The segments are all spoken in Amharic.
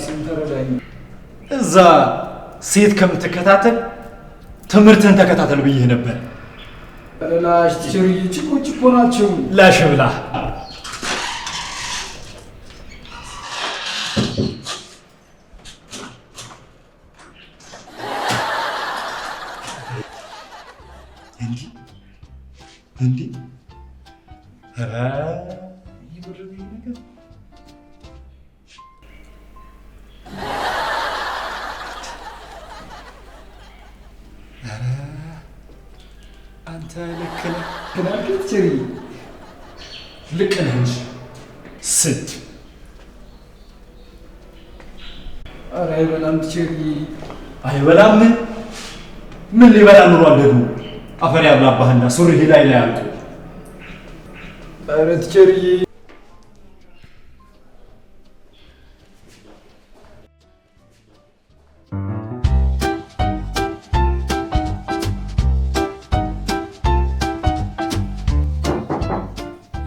ስም ተረዳኝ። እዛ ሴት ከምትከታተል ትምህርትህን ተከታተል ብዬህ ነበር። ላሽ teacher ዬ፣ ችኮች እኮ ናቸው። ላሽ ብላ። እንዲህ እንዲህ፣ ኧረ ይህ ነገር። ኧረ አንተ ልክ ነህ። Teacher ዬ፣ ልክ ነህ እንጂ ስድ። ኧረ አይበላም teacher ዬ። አይበላም። ምን ሊበላ ኑሯል ደግሞ? አፈር ያብላባህና ሱሪህ ላይ ላይ አልቆ። ኧረ teacher ዬ።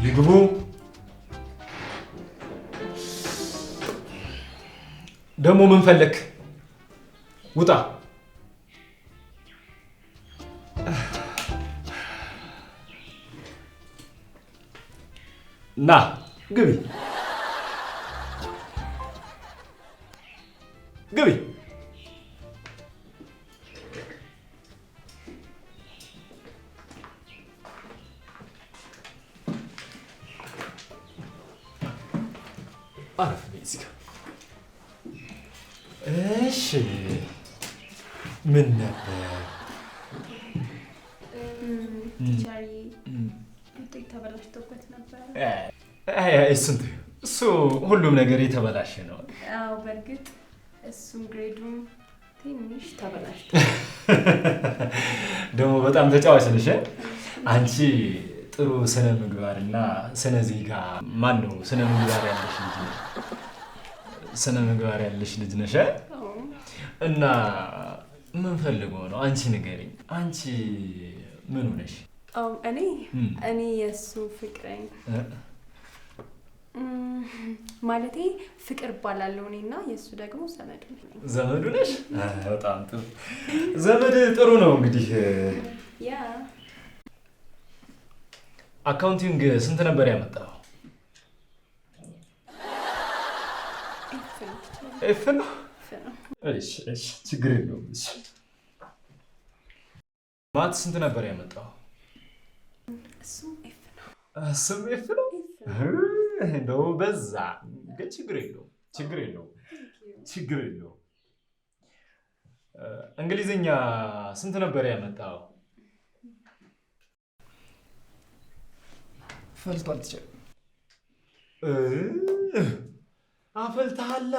ይግቡ። ደግሞ ምን ፈለክ? ውጣ። ና ግቢ ግቢ። አረፍ በይ እዚህ ጋር። እሺ፣ ምን ነበር? Teacher ዬ፣ ውጤት ተበላሽቶበት ነበር። አይ አይ፣ እሱን ተይው። እሱ ሁሉም ነገር የተበላሸ ነው። አዎ፣ በእርግጥ እሱም grade ኡም ትንሽ ተበላሽቶ። ደግሞ በጣም ተጫዋች ነሽ፣ እ? አንቺ ጥሩ ስነ ምግባርና ስነ ዜጋ፣ ማን ነው፣ ስነ ምግባር ያለሽ ልጅ ነሽ። ስነ ምግባር ያለሽ ልጅ ነሽ፣ እ? እና ምን ፈልጎ ነው? አንቺ ንገሪኝ። አንቺ ምኑ ነሽ? እኔ እኔ የእሱ ፍቅረኛ እ? ማለቴ ፍቅር እባላለሁ እኔ እና የእሱ ደግሞ ዘመዱ ነኝ። ዘመዱ ነሽ? በጣም ጥሩ። ዘመድ ጥሩ ነው እንግዲህ። Accounting ስንት ነበር ያመጣው? F ነው teacher። F ነው። F ነው። እሺ እሺ፣ ችግር የለውም። እሺ፣ math ስንት ነበር ያመጣው? እሱም F ነው። እሱም F ነው። F ነው። እንደው በዛ ግን ችግር የለውም፣ ችግር የለውም፣ ችግር የለውም። እንግሊዝኛ ስንት ነበር ያመጣው? ፈልቷል teacher። አፈልተሃላ።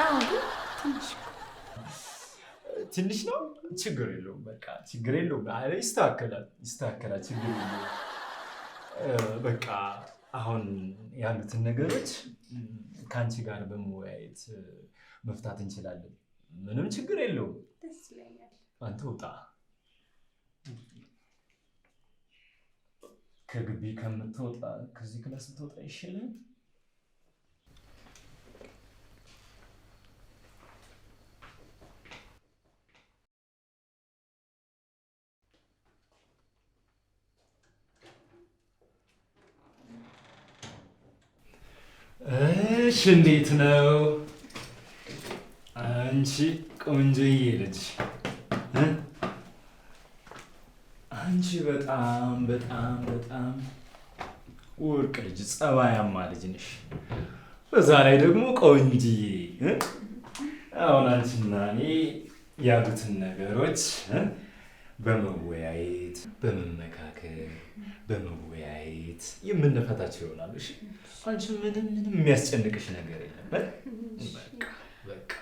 አዎ፣ ግን ትንሽ እኮ። ትንሽ ነው። ችግር የለውም። በቃ ችግር የለውም። አይ ይስተካከላል፣ ይስተካከላል። ችግር የለውም። በቃ አሁን ያሉትን ነገሮች ከአንቺ ጋር በመወያየት መፍታት እንችላለን። ምንም ችግር የለውም። ደስ ይለኛል። አንተ ውጣ፣ ከግቢ ከምትወጣ ከዚህ class ብትወጣ ይሻላል። እሺ፣ እንዴት ነው አንቺ ቆንጆዬ ልጅ፣ እ? አንቺ በጣም በጣም በጣም ወርቅ ልጅ፣ ጸባያማ ልጅ ነሽ። በዛ ላይ ደግሞ ቆንጅዬ፣ እ? አሁን አንቺና እኔ ያሉትን ነገሮች፣ እ? በመወያየት፣ በመመካከር፣ በመወያየት የምንፈታቸው ይሆናሉ። እሺ፣ አንቺ ምንም ምንም የሚያስጨንቅሽ ነገር የለም፣ እ? በቃ በቃ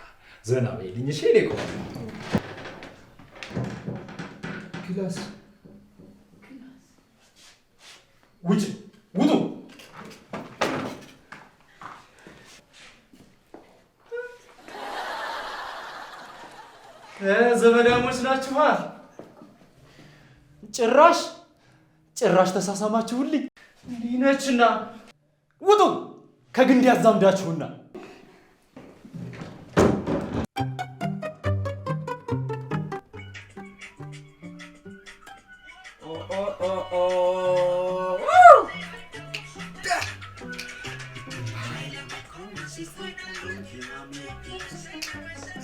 ዘና በይልኝ። እሺ የእኔ ቆንጆ። Class። ውጭ ውጡ። ዘመዳሞች ናችኋ። ጭራሽ ጭራሽ ተሳሳማችሁልኝ። እንዲህ ነችና ውጡ ከግንድ ያዛምዳችሁና።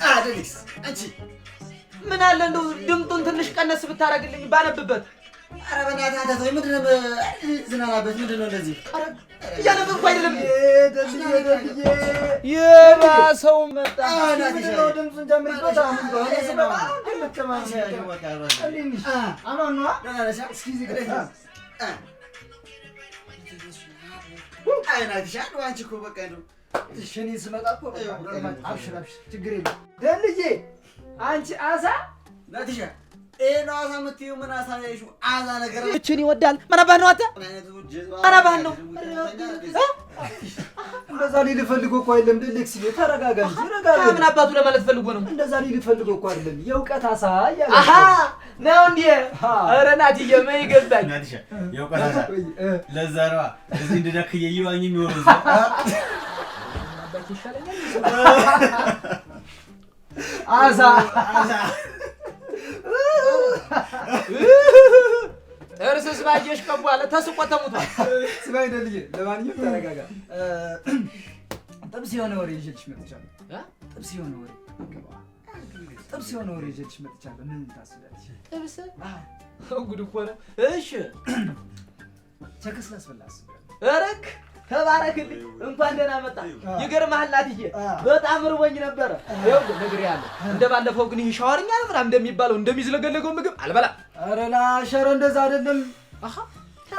አደልክስ አንቺ ምን አለ እንደው ድምጡን ትንሽ ቀነስ ብታረግልኝ ባነብበት። ኧረ በእናትህ አንተ ሰው ምንድን ነው ዝናናበት? ምንድን ነው እንደዚህ? እያነበብኩ አይደለም። የባሰው መጣ። ድምፁን ጨምሪበት። እኔ ስመጣ እኮ አብሽር አብሽር፣ ችግር የለም ደልዬ። አንቺ አሳ ናትሻ ይሄ ነው አሳ የምትይው? ምን አሳ ነው ያልሽው? አሳ ነገር እችን ይወዳል። ምን አባህ ነው አንተ? ምን አባህ ነው? እንደዛ ሊል ፈልጎ እኮ አይደለም። ደልክስ ተረጋጋ እንጂ ረጋ። ምን አባቱ ለማለት ፈልጎ ነው? እንደዛ ሊል ፈልጎ እኮ አይደለም። የእውቀት አሳ እያለ አሃ ነው እንዴ? ኧረ ናትዬ ምን ይገባኝ። ናትሻ የእውቀት አሳ ለዛ ነዋ እዚህ እንደዳክዬ እየዋኘ የሚወርድ አሳ እርስስ ባየሽ ቀቧለ ተስቆ ተሙቷል። ስማኝ ደልዬ፣ ለማንኛውም ተረጋጋ። ጥብስ የሆነ ወሬ ይዤልሽ መጥቻለሁ። ጥብስ የሆነ ወሬ ጥብስ የሆነ ወሬ ይዤልሽ መጥቻለሁ። ምን ታስቢያለሽ? ጥብስ ጉድ እኮ ነው። እሺ chicks ላስበላ አስቤያለሁ። እረክ ተባረክልኝ፣ እንኳን ደህና መጣ። ይገርምሃል ናትዬ በጣም ርቦኝ ነበረ። ይኸውልህ ነግሬሃለሁ። እንደባለፈው ግን ይሄ ሻወርኛ ነው ምናምን እንደሚባለው እንደሚዝለገለገው ምግብ አልበላም። ኧረ ላሽ፣ ኧረ እንደዛ አይደለም። አሃ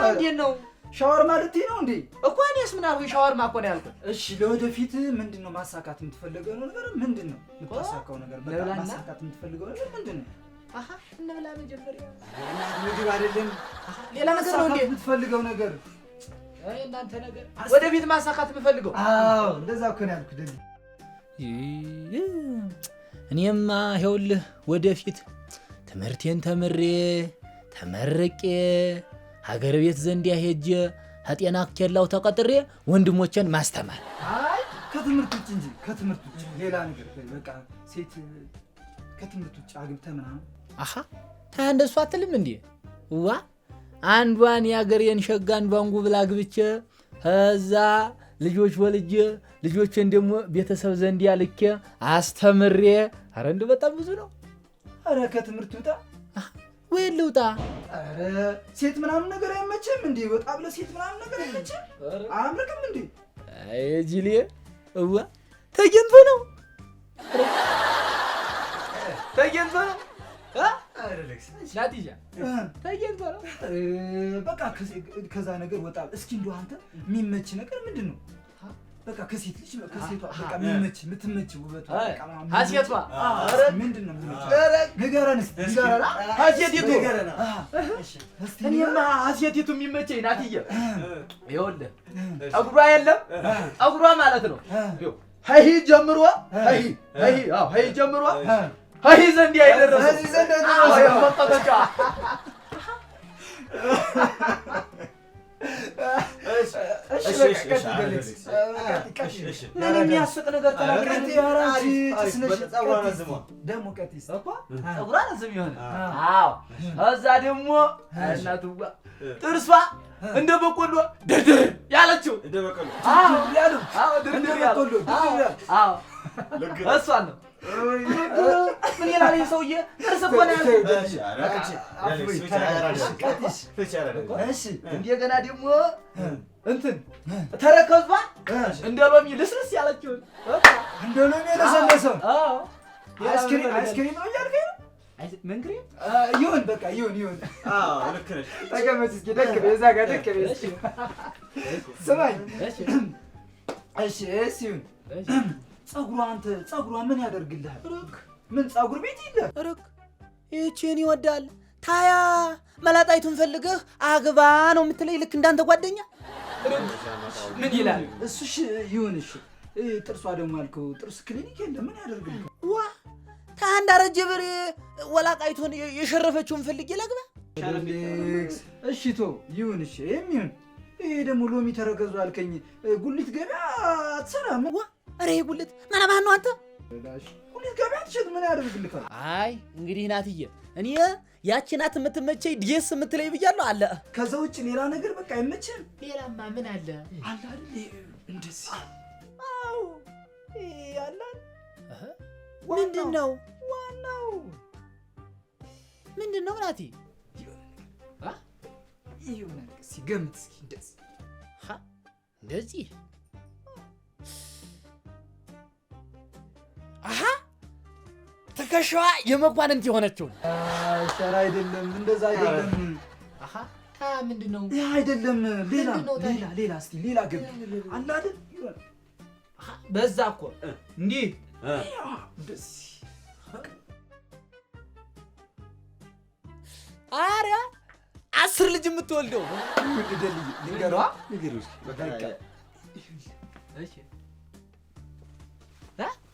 እንዴት ነው ሻወር ማለት ነው እንዴ? እኮ እኔስ ምን አልኩኝ? ሻወርማ እኮ ነው ያልኩት። እሺ ለወደፊት ምንድን ነው ማሳካት የምትፈልገው ነገር ምንድን ነው? የምታሳካው ነገር በቃ ማሳካት የምትፈልገው ነገር ምንድን ነው? አሃ እንብላ መጀመሪያ። ምግብ አይደለም ሌላ ነገር ነው እንዴ የምትፈልገው ነገር? አይ እናንተ ነገር ወደፊት ማሳካት የምፈልገው። አዎ እንደዛ እኮ ነው ያልኩት። ደግ እኔማ ይኸውልህ ወደፊት ትምህርቴን ተምሬ ተመርቄ ሀገር ቤት ዘንድ ሄጄ ከጤና ኬላው ተቀጥሬ ወንድሞቼን ማስተማር። አይ ከትምህርት ውጭ እንጂ ከትምህርት ውጭ ሌላ ነገር በቃ ሴት ከትምህርት ውጭ አግብተህ ምናምን። አሃ ታዲያ እንደሱ አትልም እንዴ? ዋ አንዷን የአገሬን ሸጋ አንዷን ጉብል አግብቼ ከዛ ልጆች ወልጄ ልጆቼን ደግሞ ቤተሰብ ዘንድ ያልኬ አስተምሬ። ኧረ እንደው በጣም ብዙ ነው። ኧረ ከትምህርት ውጣ ወይ ልውጣ። ኧረ ሴት ምናምን ነገር አይመችም እንዴ? ወጣ ብለህ ሴት ምናምን ነገር አይመችም? አያምርክም እንዴ? አይ ጅሌ እዋ ተገኝቶ ነው ተገኝቶ ነው ናቲጃ ተገኝቶ ነው። በቃ ከዛ ነገር ወጣ። እስኪ እንደው አንተ የሚመች ነገር ምንድን ነው? በቃ ከሴት ልጅ ከሴቷ በቃ የሚመች የምትመች ውበቷ በቃ ሀሴቷ ምንድን ነው የሚመች? ንገረን እስኪ ንገረን። ሀሴቲቱ እኔማ ሀሴቲቱ የሚመቸኝ ናትዬ፣ ይኸውልህ ጠጉሯ የለም ጠጉሯ ማለት ነው ሀይ ጀምሮ ሀይ ሀይ አዎ ሀይ ጀምሮ ሀይ ዘንድ አይደረሰው ሀይ ዘንድ አይደረሰው መጠበጫ። ምን የሚያስቅ ነገር ተናግረህ ደግሞ ቀጥይ እኮ ፀጉሯ ረዝም የሆነ አዎ። እዛ ደግሞ እናትዋ ጥርሷ እንደ በቆሎ ድርድር ያለችው እንደ በቆሎ አዎ ያለው አዎ ድርድር ያለው አዎ እሷን ነው። ምን ይላል ይሄ ሰውዬ? ጥርስ እኮ ነው ያልኩት። እንደገና ደግሞ እንትን ተረከዟ እንደ ሎሚ ልስልስ ያለችውን እንደ ሎሚ የለሰለሰው አይስክሪም ነው እያልከኝ ነው? ምን ክሬም? ይሁን በቃ ይሁን ይሁን። አዎ ልክ ነሽ። ተቀመጭ እስኪ ደክ በይ፣ እዛ ጋር ደክ በይ እስኪ። ስማኝ እሺ እሺ ይሁን። ፀጉሯ አንተ ፀጉሯ ምን ያደርግልሃል? ምን ፀጉር ቤት የለ ርክ ይህችን ይወዳል። ታያ መላጣይቱን ፈልገህ አግባ ነው የምትለኝ? ልክ እንዳንተ ጓደኛ ምን ይላል እሱሽ? ይሁን እሺ። ጥርሷ ደግሞ አልከው ጥርስ ክሊኒክ የለ ምን ያደርግልሃል? ዋ ታንድ አረጀ በሬ ወላቃይቱን የሸረፈችውን ፈልጌ ላግባ። እሺ ቶ ይሁን እሺ ይሄም ይሁን። ይሄ ደግሞ ሎሚ ተረከዙ አልከኝ። ጉሊት ገበያ አትሰራም? ዋ አረ ይሄ ጉሊት ማን አባህ ነው አንተ? ጉሊት ገበያ ትሸጥ ምን ያደርግልሃል? አይ እንግዲህ ናትዬ እኔ ያቺ ናት የምትመቸኝ ደስ የምትለኝ ብያለሁ አለ። ከዛ ውጭ ሌላ ነገር በቃ አይመችም። ሌላማ ምን አለ? አለ አይደል እንደዚህ። አዎ ይሄ አለ። ምንድነው ዋናው? ምንድነው ናቲ? ይሁን ሲገምት እስኪ እንደዚህ እንደዚህ አሃ ትከሻዋ የመኳንንት የሆነችው ኧረ አይደለም፣ እንደዛ አይደለም። አሃ ምንድነው? ያ አይደለም፣ ሌላ ሌላ ሌላ እስኪ ሌላ ገምት አለ አይደል? በዛ እኮ እንዲህ እንደዚህ ኧረ 10 ልጅ የምትወልደው ልንገሯ በቃ እሺ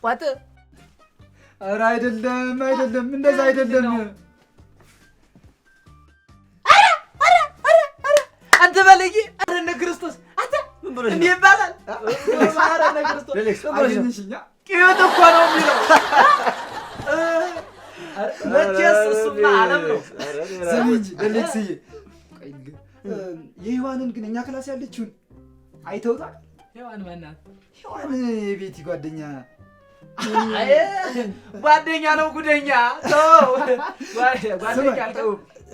ቋጥ ኧረ አይደለም አይደለም፣ እንደዛ አይደለም። አንተ ባለጌ! ኧረ እነ ክርስቶስ አንተ እንዲህ ይባላል? ኧረ እነ ክርስቶስ አገኘሽኛ? ቂጥ እኮ ነው የሚለው። መቼስ እሱማ ዓለም ነው። ስሚ እንጂ ደሌክስዬ፣ የሔዋንን ግን እኛ class ያለችውን አይተውታል? ሔዋን ማናት? ሔዋን የቤቲ ጓደኛ ጓደኛ ነው ጉደኛ። ተው ጓደኛ አልከው።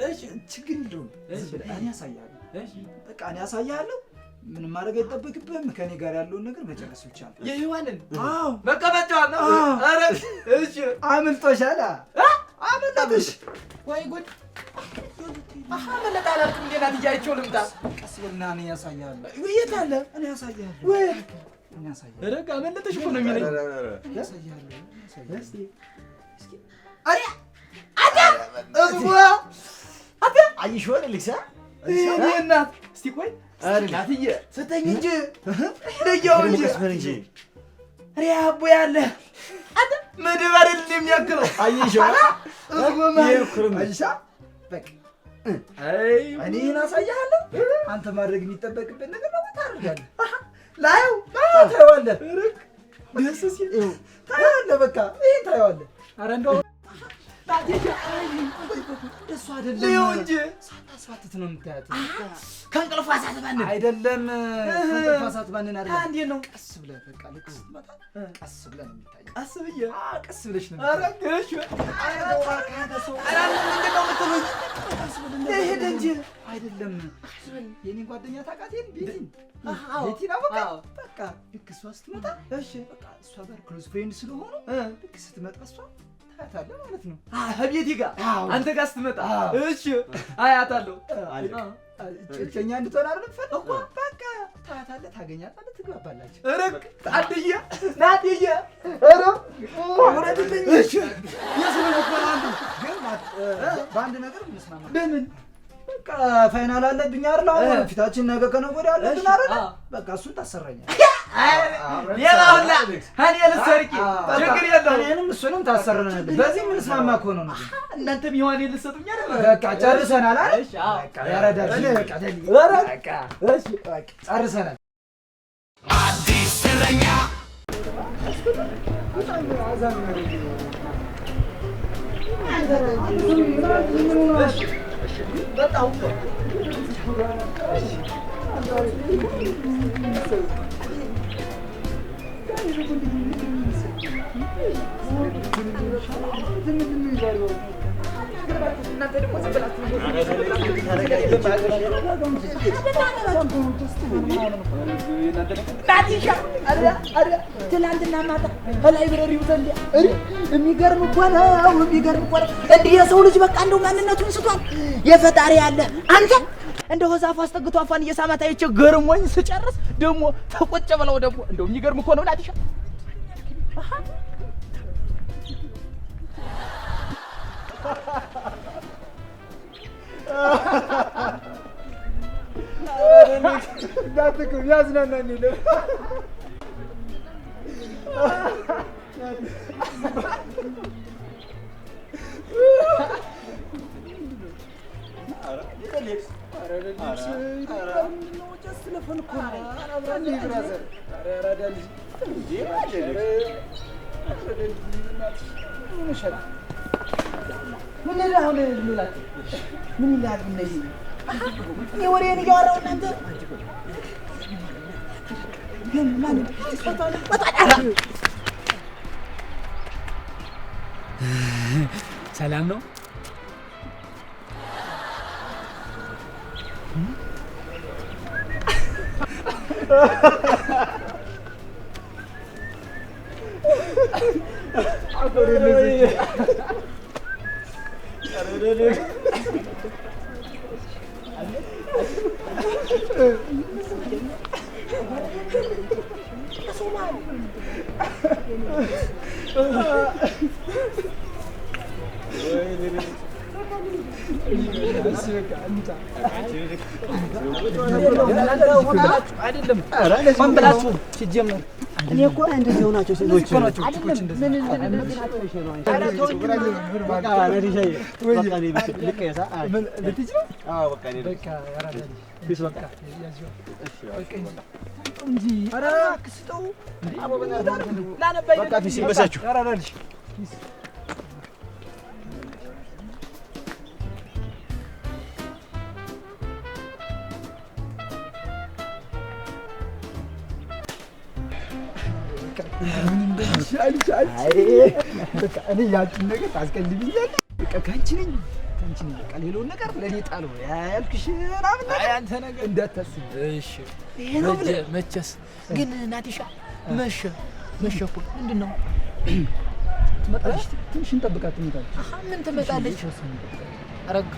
እሺ ችግር የለውም። እኔ አሳይሃለሁ። በቃ እኔ አሳይሃለሁ። ምንም ማድረግ አይጠበቅብህም። ከእኔ ጋር ያለውን ነገር መጨረስ ብቻ ነው። የሔዋንን? አዎ መቀመጫዋን ነው። ኧረ እሺ አምልጦሻል። አመለጠሽ። ወይ ጉድ! አሃ መለጠ አላልክም እንዴ? ናትዬ አይቼው ልምጣ። ቀስ በልና እኔ አሳይሃለሁ። የት አለ? እኔ አሳይሃለሁ። ወይ እኔ አሳይሃለሁ። ኧረ አመለጠሽ እኮ ነው የሚለኝ። እኔ አሳይሃለሁ። እስኪ እስኪ ኧረ አንተ እዝዋ አንተ አየሽው አይደል? ልክሳ የእኔ እናት እስኪ ቆይ ናትዬ ስጠኝ እንጂ ለየው እንጂ ኧረ አቦ ያለ አንተ ምድብ አይደል የሚያክለው። አየሽው? አይሻ በቃ እኔ ይሄን አሳይሃለሁ። አንተ ማድረግ የሚጠበቅብህ ነገር ነው ታደርጋለህ። ላየው ታየዋለህ። ደስ ሲል ታየዋለህ። በቃ ይሄን ታየዋለህ። ኧረ እንደው እንደሱ አይደለም። ልየው እንጂ ሳታስፋትት ነው የምታያት። ከእንቅልፏ ሳትባንን አይደለም። ከእንቅልፏ ሳትባንን አይደለም። እንዴት ነው? ቀስ ብለህ በቃ ልክ ስትመጣ ቀስ ብለህ ነው የሚታየው። ቀስ ብዬ? ቀስ ብለሽ ነው። ኧረ እሺ። ኧረ ምንድን ነው የምትሉኝ? ልሂድ እንጂ አይደለም። የእኔን ጓደኛ ታውቃት የለ? ቤቲን ቤቲን አወቃት? በቃ ልክ እሷ ስትመጣ እሺ በቃ እሷ ጋር close friend ስለሆኑ ልክ ስትመጣ እሷ ታያታለህ ማለት ነው። ቤቲ ጋር አንተ ጋር ስትመጣ እሺ አያታለሁ። እጮኛ እንድትሆን አይደለም የምፈልገው እኮ በቃ ታያታለህ፣ ታገኛታለህ፣ ትግባባላችሁ። ኧረ አንድዬ ናትዬ ኧረ ውረድልኝ። እሺ የሰው ልጅ እኮ ነው አንዱ። ግን በአንድ ነገር እንስማማ። በምን? በቃ final አለብኝ አይደል? አሁን ፊታችን ነገ ከነገ ወዲያ አለብን አይደል? በቃ እሱን ታሰራኛለህ። ሌላ ሁላ እኔ ልትሰርቂ ችግር የለውም። እኔንም እሱንም ታሰረናለህ። በዚህ የምንስማማ ከሆነ ነው። እናንተም ሔዋኔን ልትሰጡኝ አይደል? በቃ ጨርሰናል አይደል? በቃ ያረዳል። በቃ እሺ በቃ ጨርሰናል። አዲስ እረኛ በጣም ትላንትና ማታ ከላይብረሪው ዘንድ የሚገርም እኮ ነው፣ የሚገርም እኮ ነው። እንዲህ የሰው ልጅ በቃ እንደው ማንነቱን ስቷል። የፈጣሪ ያለ አንተ እንደው ዛፉ አስጠግቶ አፏን እየሳማት አይቼ ገርሞኝ ስጨርስ ደግሞ ተቆጨ ብለው ደግሞ እንደው የሚገርም እኮ ነው ናቲሻ። እንዳትቅም ያዝናናኝ የለም። ምን አሁን ልላችሁ ምን ይላሉ እነዚህ? እኔ ወሬን እያወራሁ እናንተ ግን ማን ሰላም ነው? አይደለም ሆን ብላችሁ ሲጀመር እኔ እኮ እንደዚህ ሆናቸው ሴቶች እኔ ያንቺን ነገር ታስቀልብኛለሽ። በቃ ከአንቺ ነኝ ከአንቺ ነኝ። በቃ ሌላውን ነገር ለእኔ ጣለው ያልኩሽ ምናምን ነገር አንተ ነገር እንዳታስቢ። እሺ መቼስ ግን ናቲሻ መሸ መሸ እኮ ምንድን ነው? ትመጣለች። ትንሽ እንጠብቃት። ትመጣለች። ምን ትመጣለች? አረግ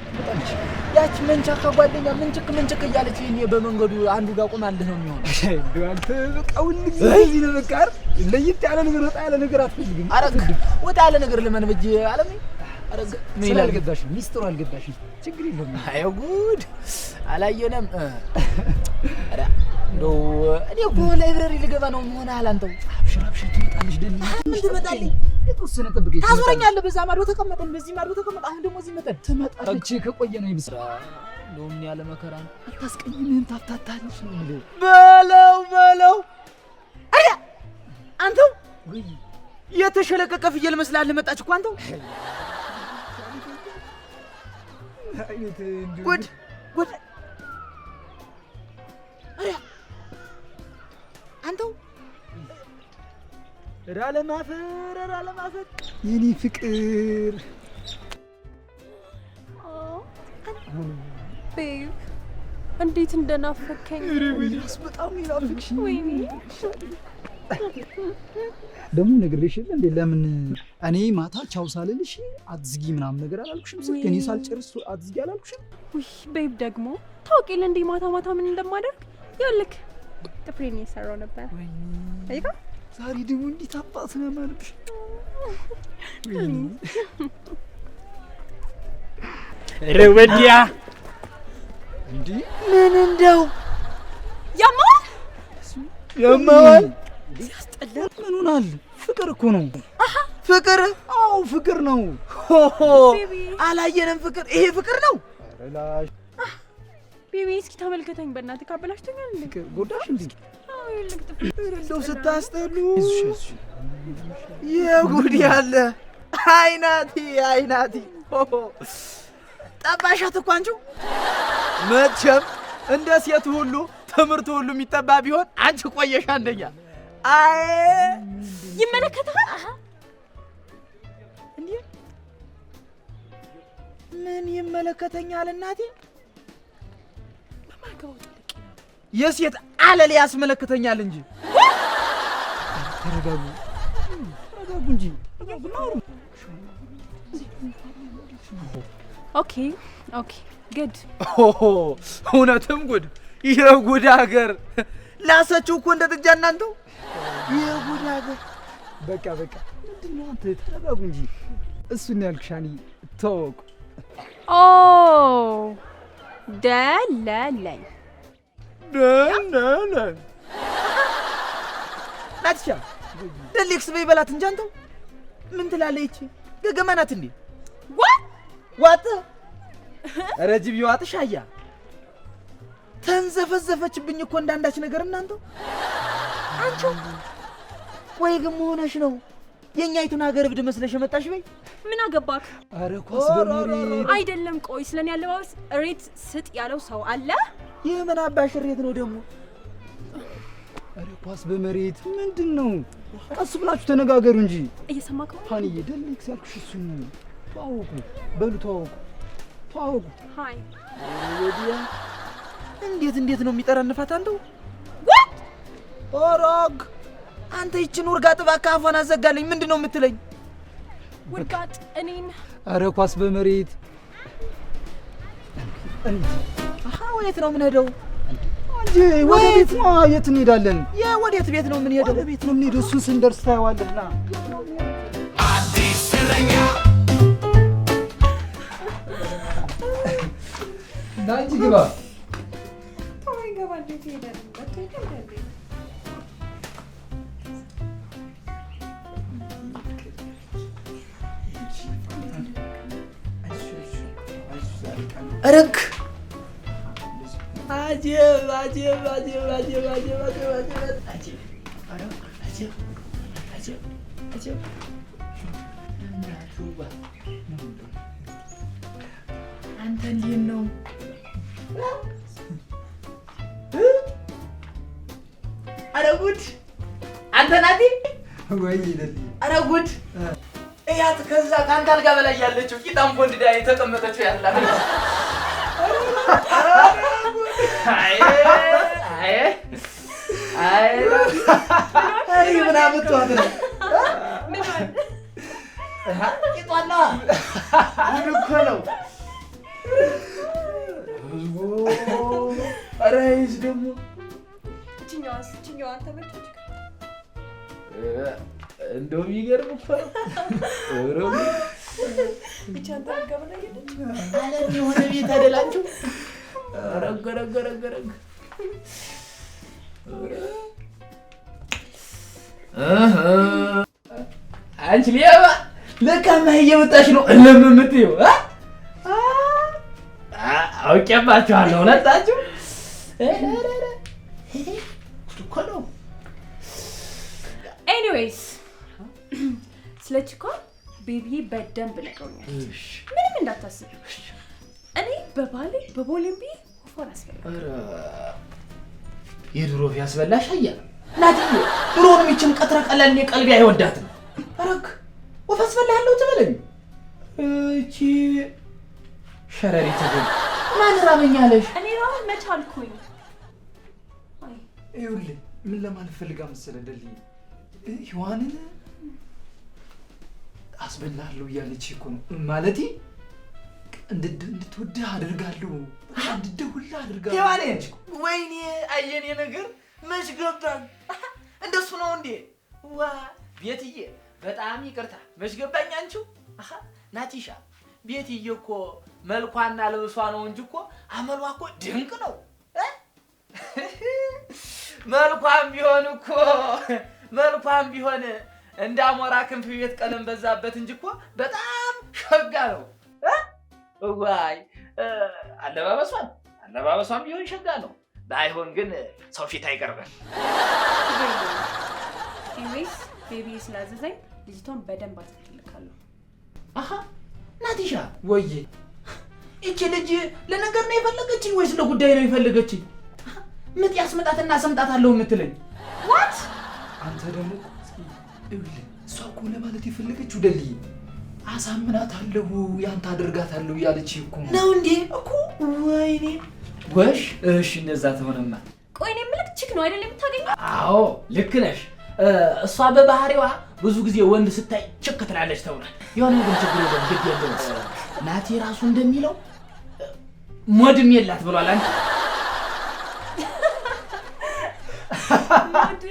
ትመጣለች። ያች መንቻካ ጓደኛ ምንችክ ምንችክ እያለች እኔ በመንገዱ አንዱ ጋር ቆማለህ ነው የሚሆነው። እንደው አንተ በቃ ሁል ጊዜ እንደዚህ ነው። በቃ አይደል? ለየት ያለ ነገር ወጣ ያለ ነገር አትፈልግም። አረግ ወጣ ያለ ነገር ለመንበጅ አለም አረግ ምን ይላል? አልገባሽም፣ ሚስጥሩ አልገባሽም። ችግር የለውም። አይ ጉድ አላየንም። ኧረ እንደው እኔ እኮ library ልገባ ነው መሆንሃል። አንተው አብሽር አብሽር፣ ትመጣለች። ደል ምን ትመጣለች? የተወሰነ ጠብቀኝ። ታዞረኛለህ። በዛ ማዶ ተቀመጠን፣ በዚህ ማዶ ተቀመጠ፣ አሁን ደግሞ እዚህ መጠን ትመጣለች። ከቆየ ነው ይብስ። እንደው ምን ያለ መከራ ነው። አታስቀይምህም፣ ታፍታታለች ነው የምልህ። በለው በለው። አያ አንተው የተሸለቀቀ ፍየል መስላለህ መጣች እኮ አንተው። ጉድ ጉድ! አያ አንተው ኧረ አለማፈር ኧረ አለማፈር የኔ ፍቅር Babe እንዴት እንደናፈከኝ! በጣም ይናፍቅሽ። ወይኔ ደግሞ ነግሬሽ የለ እንዴ? ለምን እኔ ማታ ቻው ሳልልሽ አትዝጊ ምናምን ነገር አላልኩሽም? ስልክ እኔ ሳልጨርስ አትዝጊ አላልኩሽም? ውይ babe ደግሞ ታውቂ የለ እንዴ ማታ ማታ ምን እንደማደርግ? ይኸውልህ ጥፍሬን እየሰራሁ ነበር። አይካ ዛሬ ደግሞ እንዴት አባት ነው ያማረብሽ። ኧረ ወዲያ እንዴ ምን እንደው ያማል ያማዋል። ሲያስጠላ። ምን ሆናል? ፍቅር እኮ ነው። ፍቅር? አዎ ፍቅር ነው። ሆሆ አላየንም። ፍቅር ይሄ ፍቅር ነው። Baby እስኪ ተመልከተኝ በእናትህ ካበላሽቶኛል እንዴ? ጎዳሽ እንዴ? አዎ ይኸውልህ ጥፍሬ እንደው ስታስጠሉ የጉድ ያለ። አይ ናቲ አይ ናቲ ጠባሻት እኮ አንቺው። መቼም እንደ ሴቱ ሁሉ ትምህርቱ ሁሉ የሚጠባ ቢሆን አንቺ ቆየሽ አንደኛ። አይ ይመለከትሃል። እንዴ ምን ይመለከተኛል እናቴ? የሴት አለል ያስመለክተኛል እንጂ። ተረጋጉ ተረጋጉ እንጂ ተረጋጉ። Okay okay good። እውነትም ጉድ! የጉድ ሀገር ላሰችው እኮ እንደ ጥጃ እናንተው። የጉድ ሀገር። በቃ በቃ ምንድን ነው አንተ ተረጋጉ እንጂ። እሱን ያልኩሽ እኔ ተዋወቁ። ኦ ደለለኝ ደለለኝ ናትሻ ደሌክስ በይ በላት እንጂ አንተው ምን ትላለህ? ይቺ ገገማ ናት እንዴ? ዋጥ ረጅብ ይዋጥሽ። አያ ተንዘፈዘፈችብኝ እኮ እንዳንዳች ነገር እናንተው። አንቺው ቆይ ግን መሆነሽ ነው የኛይቱን ሀገር እብድ መስለሽ የመጣሽ? በይ ምን አገባክ? ኧረ ኳስ በመሬት አይደለም። ቆይ ስለኔ አለባበስ እሬት ስጥ ያለው ሰው አለ? ይህ ምን አባሽ እሬት ነው ደግሞ? ኧረ ኳስ በመሬት ምንድን ነው? ቀስ ብላችሁ ተነጋገሩ እንጂ። እየሰማከው ፋንዬ፣ ደሌክስ ያልኩሽ እሱን ነው። ተዋወቁ፣ በሉ ተዋወቁ፣ ተዋወቁ። Hi። ወዲያ እንዴት እንዴት ነው የሚጠረንፋት አንተው? What? ኦሮግ አንተ ይችን ውርጋጥ እባክህ አፏን አዘጋልኝ። ምንድን ነው የምትለኝ? ውርጋጥ እኔን? ኧረ ኳስ በመሬት እንዴ! አሃ ወዴት ነው የምንሄደው? እንጂ ወደ ቤት ነው። የት እንሄዳለን? የወዴት ቤት ነው የምንሄደው? ወደ ቤት ነው የምንሄደው። እሱን ስንደርስ ታየዋለህ። ና። አዲስ እረኛ። ና እንጂ ግባ። ይገባ እንዴት ይሄዳል? መጥቶ ይሄዳል። እረክ አጀብ አጀብ አጀብ አጀብ አጀብ አጀብ አጀብ አጀብ አጀብ አጀብ አጀብ እናቱባ አንተ እንዴት ነው? ኧረ ጉድ! አንተ ናቲ። ወይ ደልዬ። ኧረ ጉድ! እያት ከዛ ከአንተ አልጋ በላይ ያለችው ቂጣም ቦንድዳ የተቀመጠችው ያላት። አይ አይ አይ አይ ምን አመጧት ነው? ቂጧና ጉድ እኮ ነው። ኧረ ይህስ ደግሞ እችኛዋስ? እችኛዋ ተመቸች? እንደው የሚገርም እኮ ነው። ኧረ ብቻ አንተ አልጋ በላይ ያለች ዓለም የሆነ ቤት አይደላችሁ? ረግ ረግ ረግ ረግ። አንቺ ሌባ ለካ ማሂ እየመጣሽ ነው እልም የምትይው እ? አውቄባችኋለሁ ሁለታችሁ። ጉድ እኮ ነው። Anyways ስለ ቺኳ baby ዬ በደንብ ነግሮኛል። ምንም እንዳታስብ። እኔ በባሌ በቦሌም ብዬ ወፏን አስበላ። የድሮ ያስበላሽ አያ። ናትዬ ድሮውንም ይችን ቀትረ ቀላል እኔ ቀልቤ አይወዳትም። ረግ ወፍ አስበላሃለሁ ትበለኝ። እቺ ሸረሪት ግን ማን ራበኝ አለሽ? እኔ ራበኝ መች አልኩኝ? አይ። ይኸውልህ ምን ለማለት ፈልጋ መሰለህ ደልዬ፣ ሔዋንን አስበላለሁ እያለች እኮ ነው። ማለቴ እንድትወድህ አደርጋለሁ፣ በቃ እንድትደውልልህ አደርጋለሁ። ሔዋኔ ወይኔ አየኔ ነገር መች ገባኝ። እንደሱ ነው እንዴ? ዋ ቤትዬ በጣም ይቅርታ መች ገባኝ። አንቺው አሃ ናቲሻ ቤትዬ እኮ መልኳና ልብሷ ነው እንጂ እኮ አመሏ እኮ ድንቅ ነው። መልኳም ቢሆን እኮ መልኳም ቢሆን እንደ አሞራ ክንፍ ቤት ቀለም በዛበት እንጂ እኮ በጣም ሸጋ ነው። ዋይ አለባበሷን ቢሆን ሸጋ ነው። ባይሆን ግን ሰው ፊት አይቀርብም። Anyways baby ስላዘዘኝ ልጅቷን በደንብ አስፈልካለሁ። አሃ ናቲሻ። ወዬ። ይቺ ልጅ ለነገር ነው የፈለገችኝ ወይስ ለጉዳይ ነው የፈለገችኝ? ምጥ ያስመጣትና አሰምጣታለሁ የምትለኝ? What? አንተ ደግሞ ይኸውልህ እሷ እኮ ለማለት የፈለገችው ደልዬ አሳምናታለሁ ያንተ አደርጋታለሁ እያለች እኮ ነው። ነው እንዴ? እኮ ወይኔ ጎሽ እሺ እንደዛ ተሆነማ። ቆይ እኔ የምልህ chick ነው አይደል የምታገኘው? አዎ ልክ ነሽ። እሷ በባህሪዋ ብዙ ጊዜ ወንድ ስታይ chick ትላለች ተብሏል። የሆነ ግን ችግር የለውም ግድ የለውም። ናቲ ራሱ እንደሚለው ሞድም የላት ብሏል። አንቺ ሞድ።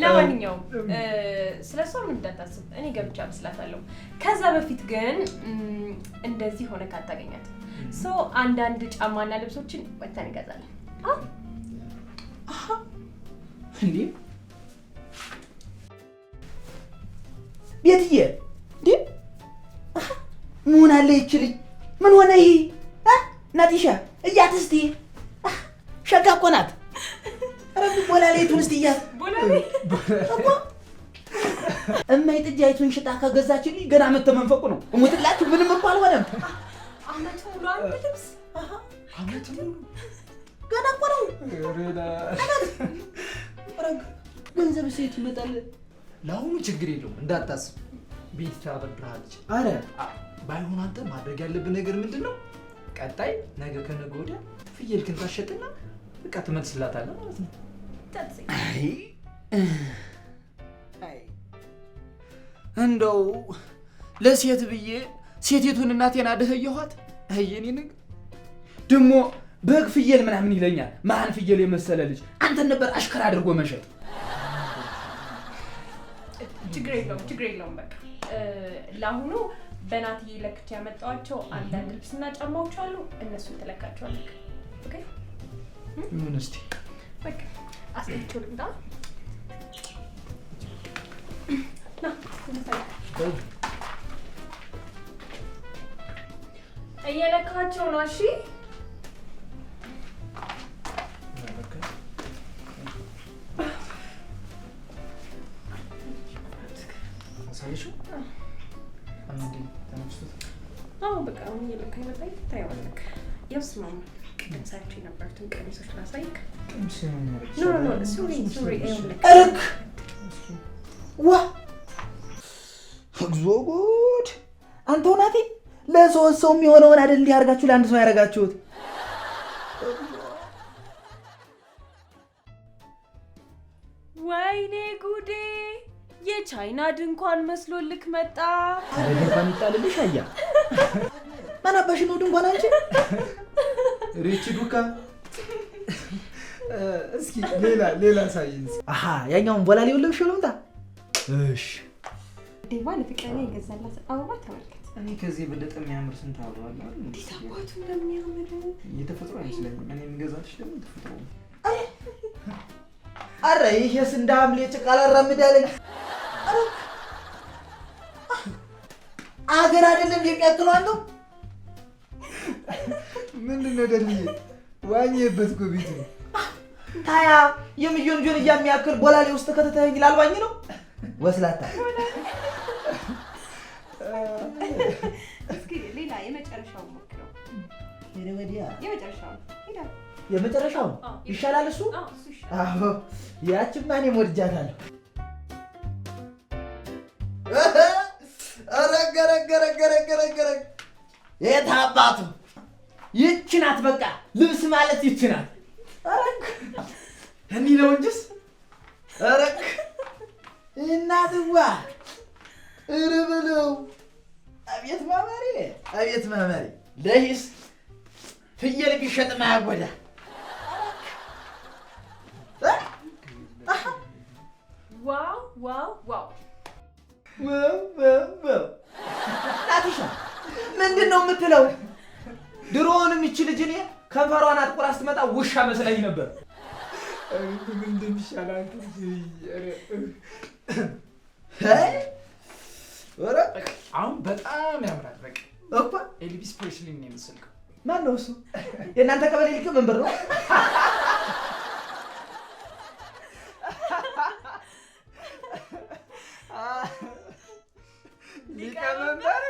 ለማንኛውም ስለ እሷ ምን እንዳታስብ እኔ ገብቻ መስላታለሁ። ከዛ በፊት ግን እንደዚህ ሆነ ካታገኛት so አንዳንድ ጫማና ልብሶችን ወጥተን እንገዛለን። እንዴ ቤትዬ እንዴ ምን ሆናለ ይቺ ልጅ? ምን ሆነ ይሄ? ናቲሻ እያት እስቲ ሸጋ እኮ ናት። ኧረ ቦላሌቱን እስቲ እያት ቦላሌ እኮ እማይ ጥጃይቱን ሽጣ ከገዛችልኝ ገና መተመንፈቁ ነው። እሙትላችሁ ምንም እኮ አልሆነም። አመቱ ሙሉ አንድ ልብስ። አመቱ ሙሉ። ገና እኮ ነው። ገንዘብ ሴት ይመጣል። ለአሁኑ ችግር የለውም እንዳታስብ፣ ቤት ታበድርሃለች። አረ ባይሆን አንተ ማድረግ ያለብህ ነገር ምንድን ነው? ቀጣይ ነገ ከነገ ወዲያ ፍየልክን ታሸጥና በቃ ትመልስላታለህ ማለት ነው። አይ አይ እንደው ለሴት ብዬ ሴቲቱን እናቴን አደኸየኋት። አይ የኔ ነገር ደግሞ በግ ፍየል ምናምን ይለኛል። መሀን ፍየል የመሰለ ልጅ አንተን ነበር አሽከር አድርጎ መሸጥ። ችግር የለውም ችግር የለውም። በቃ ለአሁኑ በናትዬ ለክቼ ያመጣኋቸው አንዳንድ ልብስና ጫማዎች አሉ፣ እነሱን ትለካቸዋለህ። Okay ምን እስቲ በቃ አስገብቼው ልምጣ። ና እየለካቸው ነው። እሺ አሳየሽው? አዎ በቃ አሁን እየለካ ይመጣ ታየዋለህ። ያው ስማማ ቅድም ሳያቸው የነበሩትን ቀሚሶች ላሳይክ። No no no ሱሪ ሱሪ ይኸውልህ። እርክ ዋ እግዚኦ ጉድ! አንተ ናቲ ለሶስት ሰው የሚሆነውን አይደል እንዲህ አድርጋችሁ ለአንድ ሰው ያደረጋችሁት? ወይኔ ጉዴ! የቻይና ድንኳን መስሎልክ መጣ። አረ ድንኳን ይጣልልሽ። አያ ማን አባሽ ነው ድንኳን? አንቺ ሬቺ ዱካ። እስኪ ሌላ ሌላ ሳይንስ። አሃ ያኛውን ቦላሌውን ለብሼ ልምጣ። እሺ ዴቫ ለፍቅረኛ የገዛላት አበባ ተመልከት። እኔ ከዚህ የበለጠ የሚያምር ስንት አበባ አለ አይደል? እንዴት አባቱ እንደሚያምር የተፈጥሮ አይመስለኝም። እኔ የምገዛልሽ ደግሞ የተፈጥሮ ነው። አረ ይሄስ እንደ ሐምሌ ጭቃ አላራምድ አለኝ። አገር አይደለም የሚያክለው አንተው። ምንድን ነው ደልዬ ዋኘበት እኮ ቤቱ። ታያ የሚሊዮን ጆንያ የሚያክል ቦላሌ ውስጥ ከተተኸኝ ላልዋኝ ነው ወስላታ። እስኪ ሌላ የመጨረሻውን ሞክረው። ሄደ ወዲያ የመጨረሻውን ሄዳ የመጨረሻውን ይሻላል እሱ። አዎ እሱ ይሻላል። አዎ ያችማ እኔም ወድጃታለሁ። ረገረገረገረገረገረ የት አባቱ ይህች ናት። በቃ ልብስ ማለት ይህች ናት። አረግ እኔ ነው እንጂስ አረግ እናትዋ እረ በለው። አቤት ማማሬ አቤት ማማሬ። ለሂስ ፍየል ቢሸጥ ማያጎዳ። Wow wow wow Wow wow wow! ናቲሻ ምንድን ነው የምትለው? ድሮውንም ይቺ ልጅ እኔ ከንፈሯን አጥቁራ ስትመጣ ውሻ መስለኝ ነበር። ምን እንደሚሻል አንተ። አሁን በጣም ያምራል። በቃ እኮ ኤልቪስ ፕሬስሊን ነው የመሰልከው። ማን ነው እሱ? የእናንተ ቀበሌ ሊቀመንበር ነው? ሊቀመንበር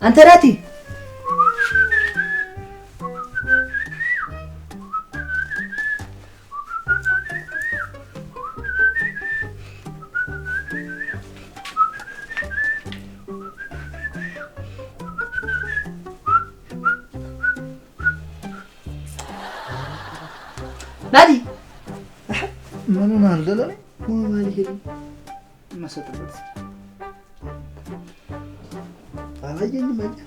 አንተ ናቲ ናቲ ምን ሆነሃል? ደህና ነኝ። ሞባይል ሄደ መሰጥበት አላየኝም። አየህ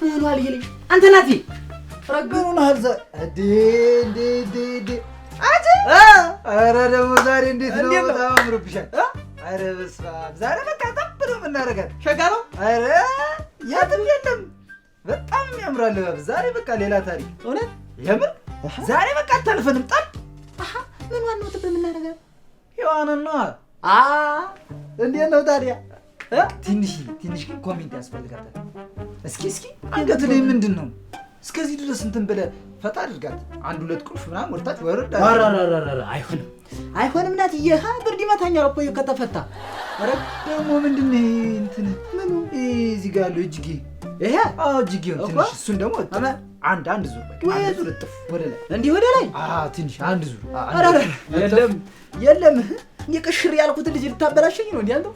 ምን ሆኗል ይሄ ልጅ? አንተ ናቲ ምን ሆነሃል? እንዴ እንዴ እንዴ አጂ ኧረ ደግሞ ዛሬ እንዴት ነው? በጣም አምሮብሻል። ኧረ በስመ አብ ዛሬ በቃ ጠብ ነው የምናደርጋት። ሸጋ ነው። ኧረ የትም የለም። በጣም የሚያምራል አለባበስ ዛሬ በቃ ሌላ ታሪክ። እውነት የምር ዛሬ በቃ አታልፈንም። ጠብ አሃ ምን ዋናው ጥብ የምናደርጋት ሔዋንን ነዋ። እንዴት ነው ታዲያ? ትንሽ ትንሽ ግን comment ያስፈልጋታል። እስኪ እስኪ አንገት ላይ ምንድን ነው እስከዚህ ድረስ እንትን ብለህ ፈታ አድርጋት። አንድ ሁለት ቁልፍ ምናምን ወርታች ወረድ ኧረ አይሆንም አይሆንም ናትዬ፣ ብርድ ይመታኛል እኮ ከተፈታ። ኧረ ደግሞ ምንድን ነው ይሄ እንትን ምኑ እዚህ ጋር ያለው እጅጌ? ይሄ አዎ እጅጌው ትንሽ እሱን ደግሞ አንድ አንድ ዙር በቃ አንድ ዙር እጥፍ ወደ ላይ እንዲህ ወደ ላይ። አዎ ትንሽ አንድ ዙር። ኧረ የለም የለም፣ እኔ ቅሽር ያልኩትን ልጅ ልታበላሸኝ ነው እንዴ አንተ?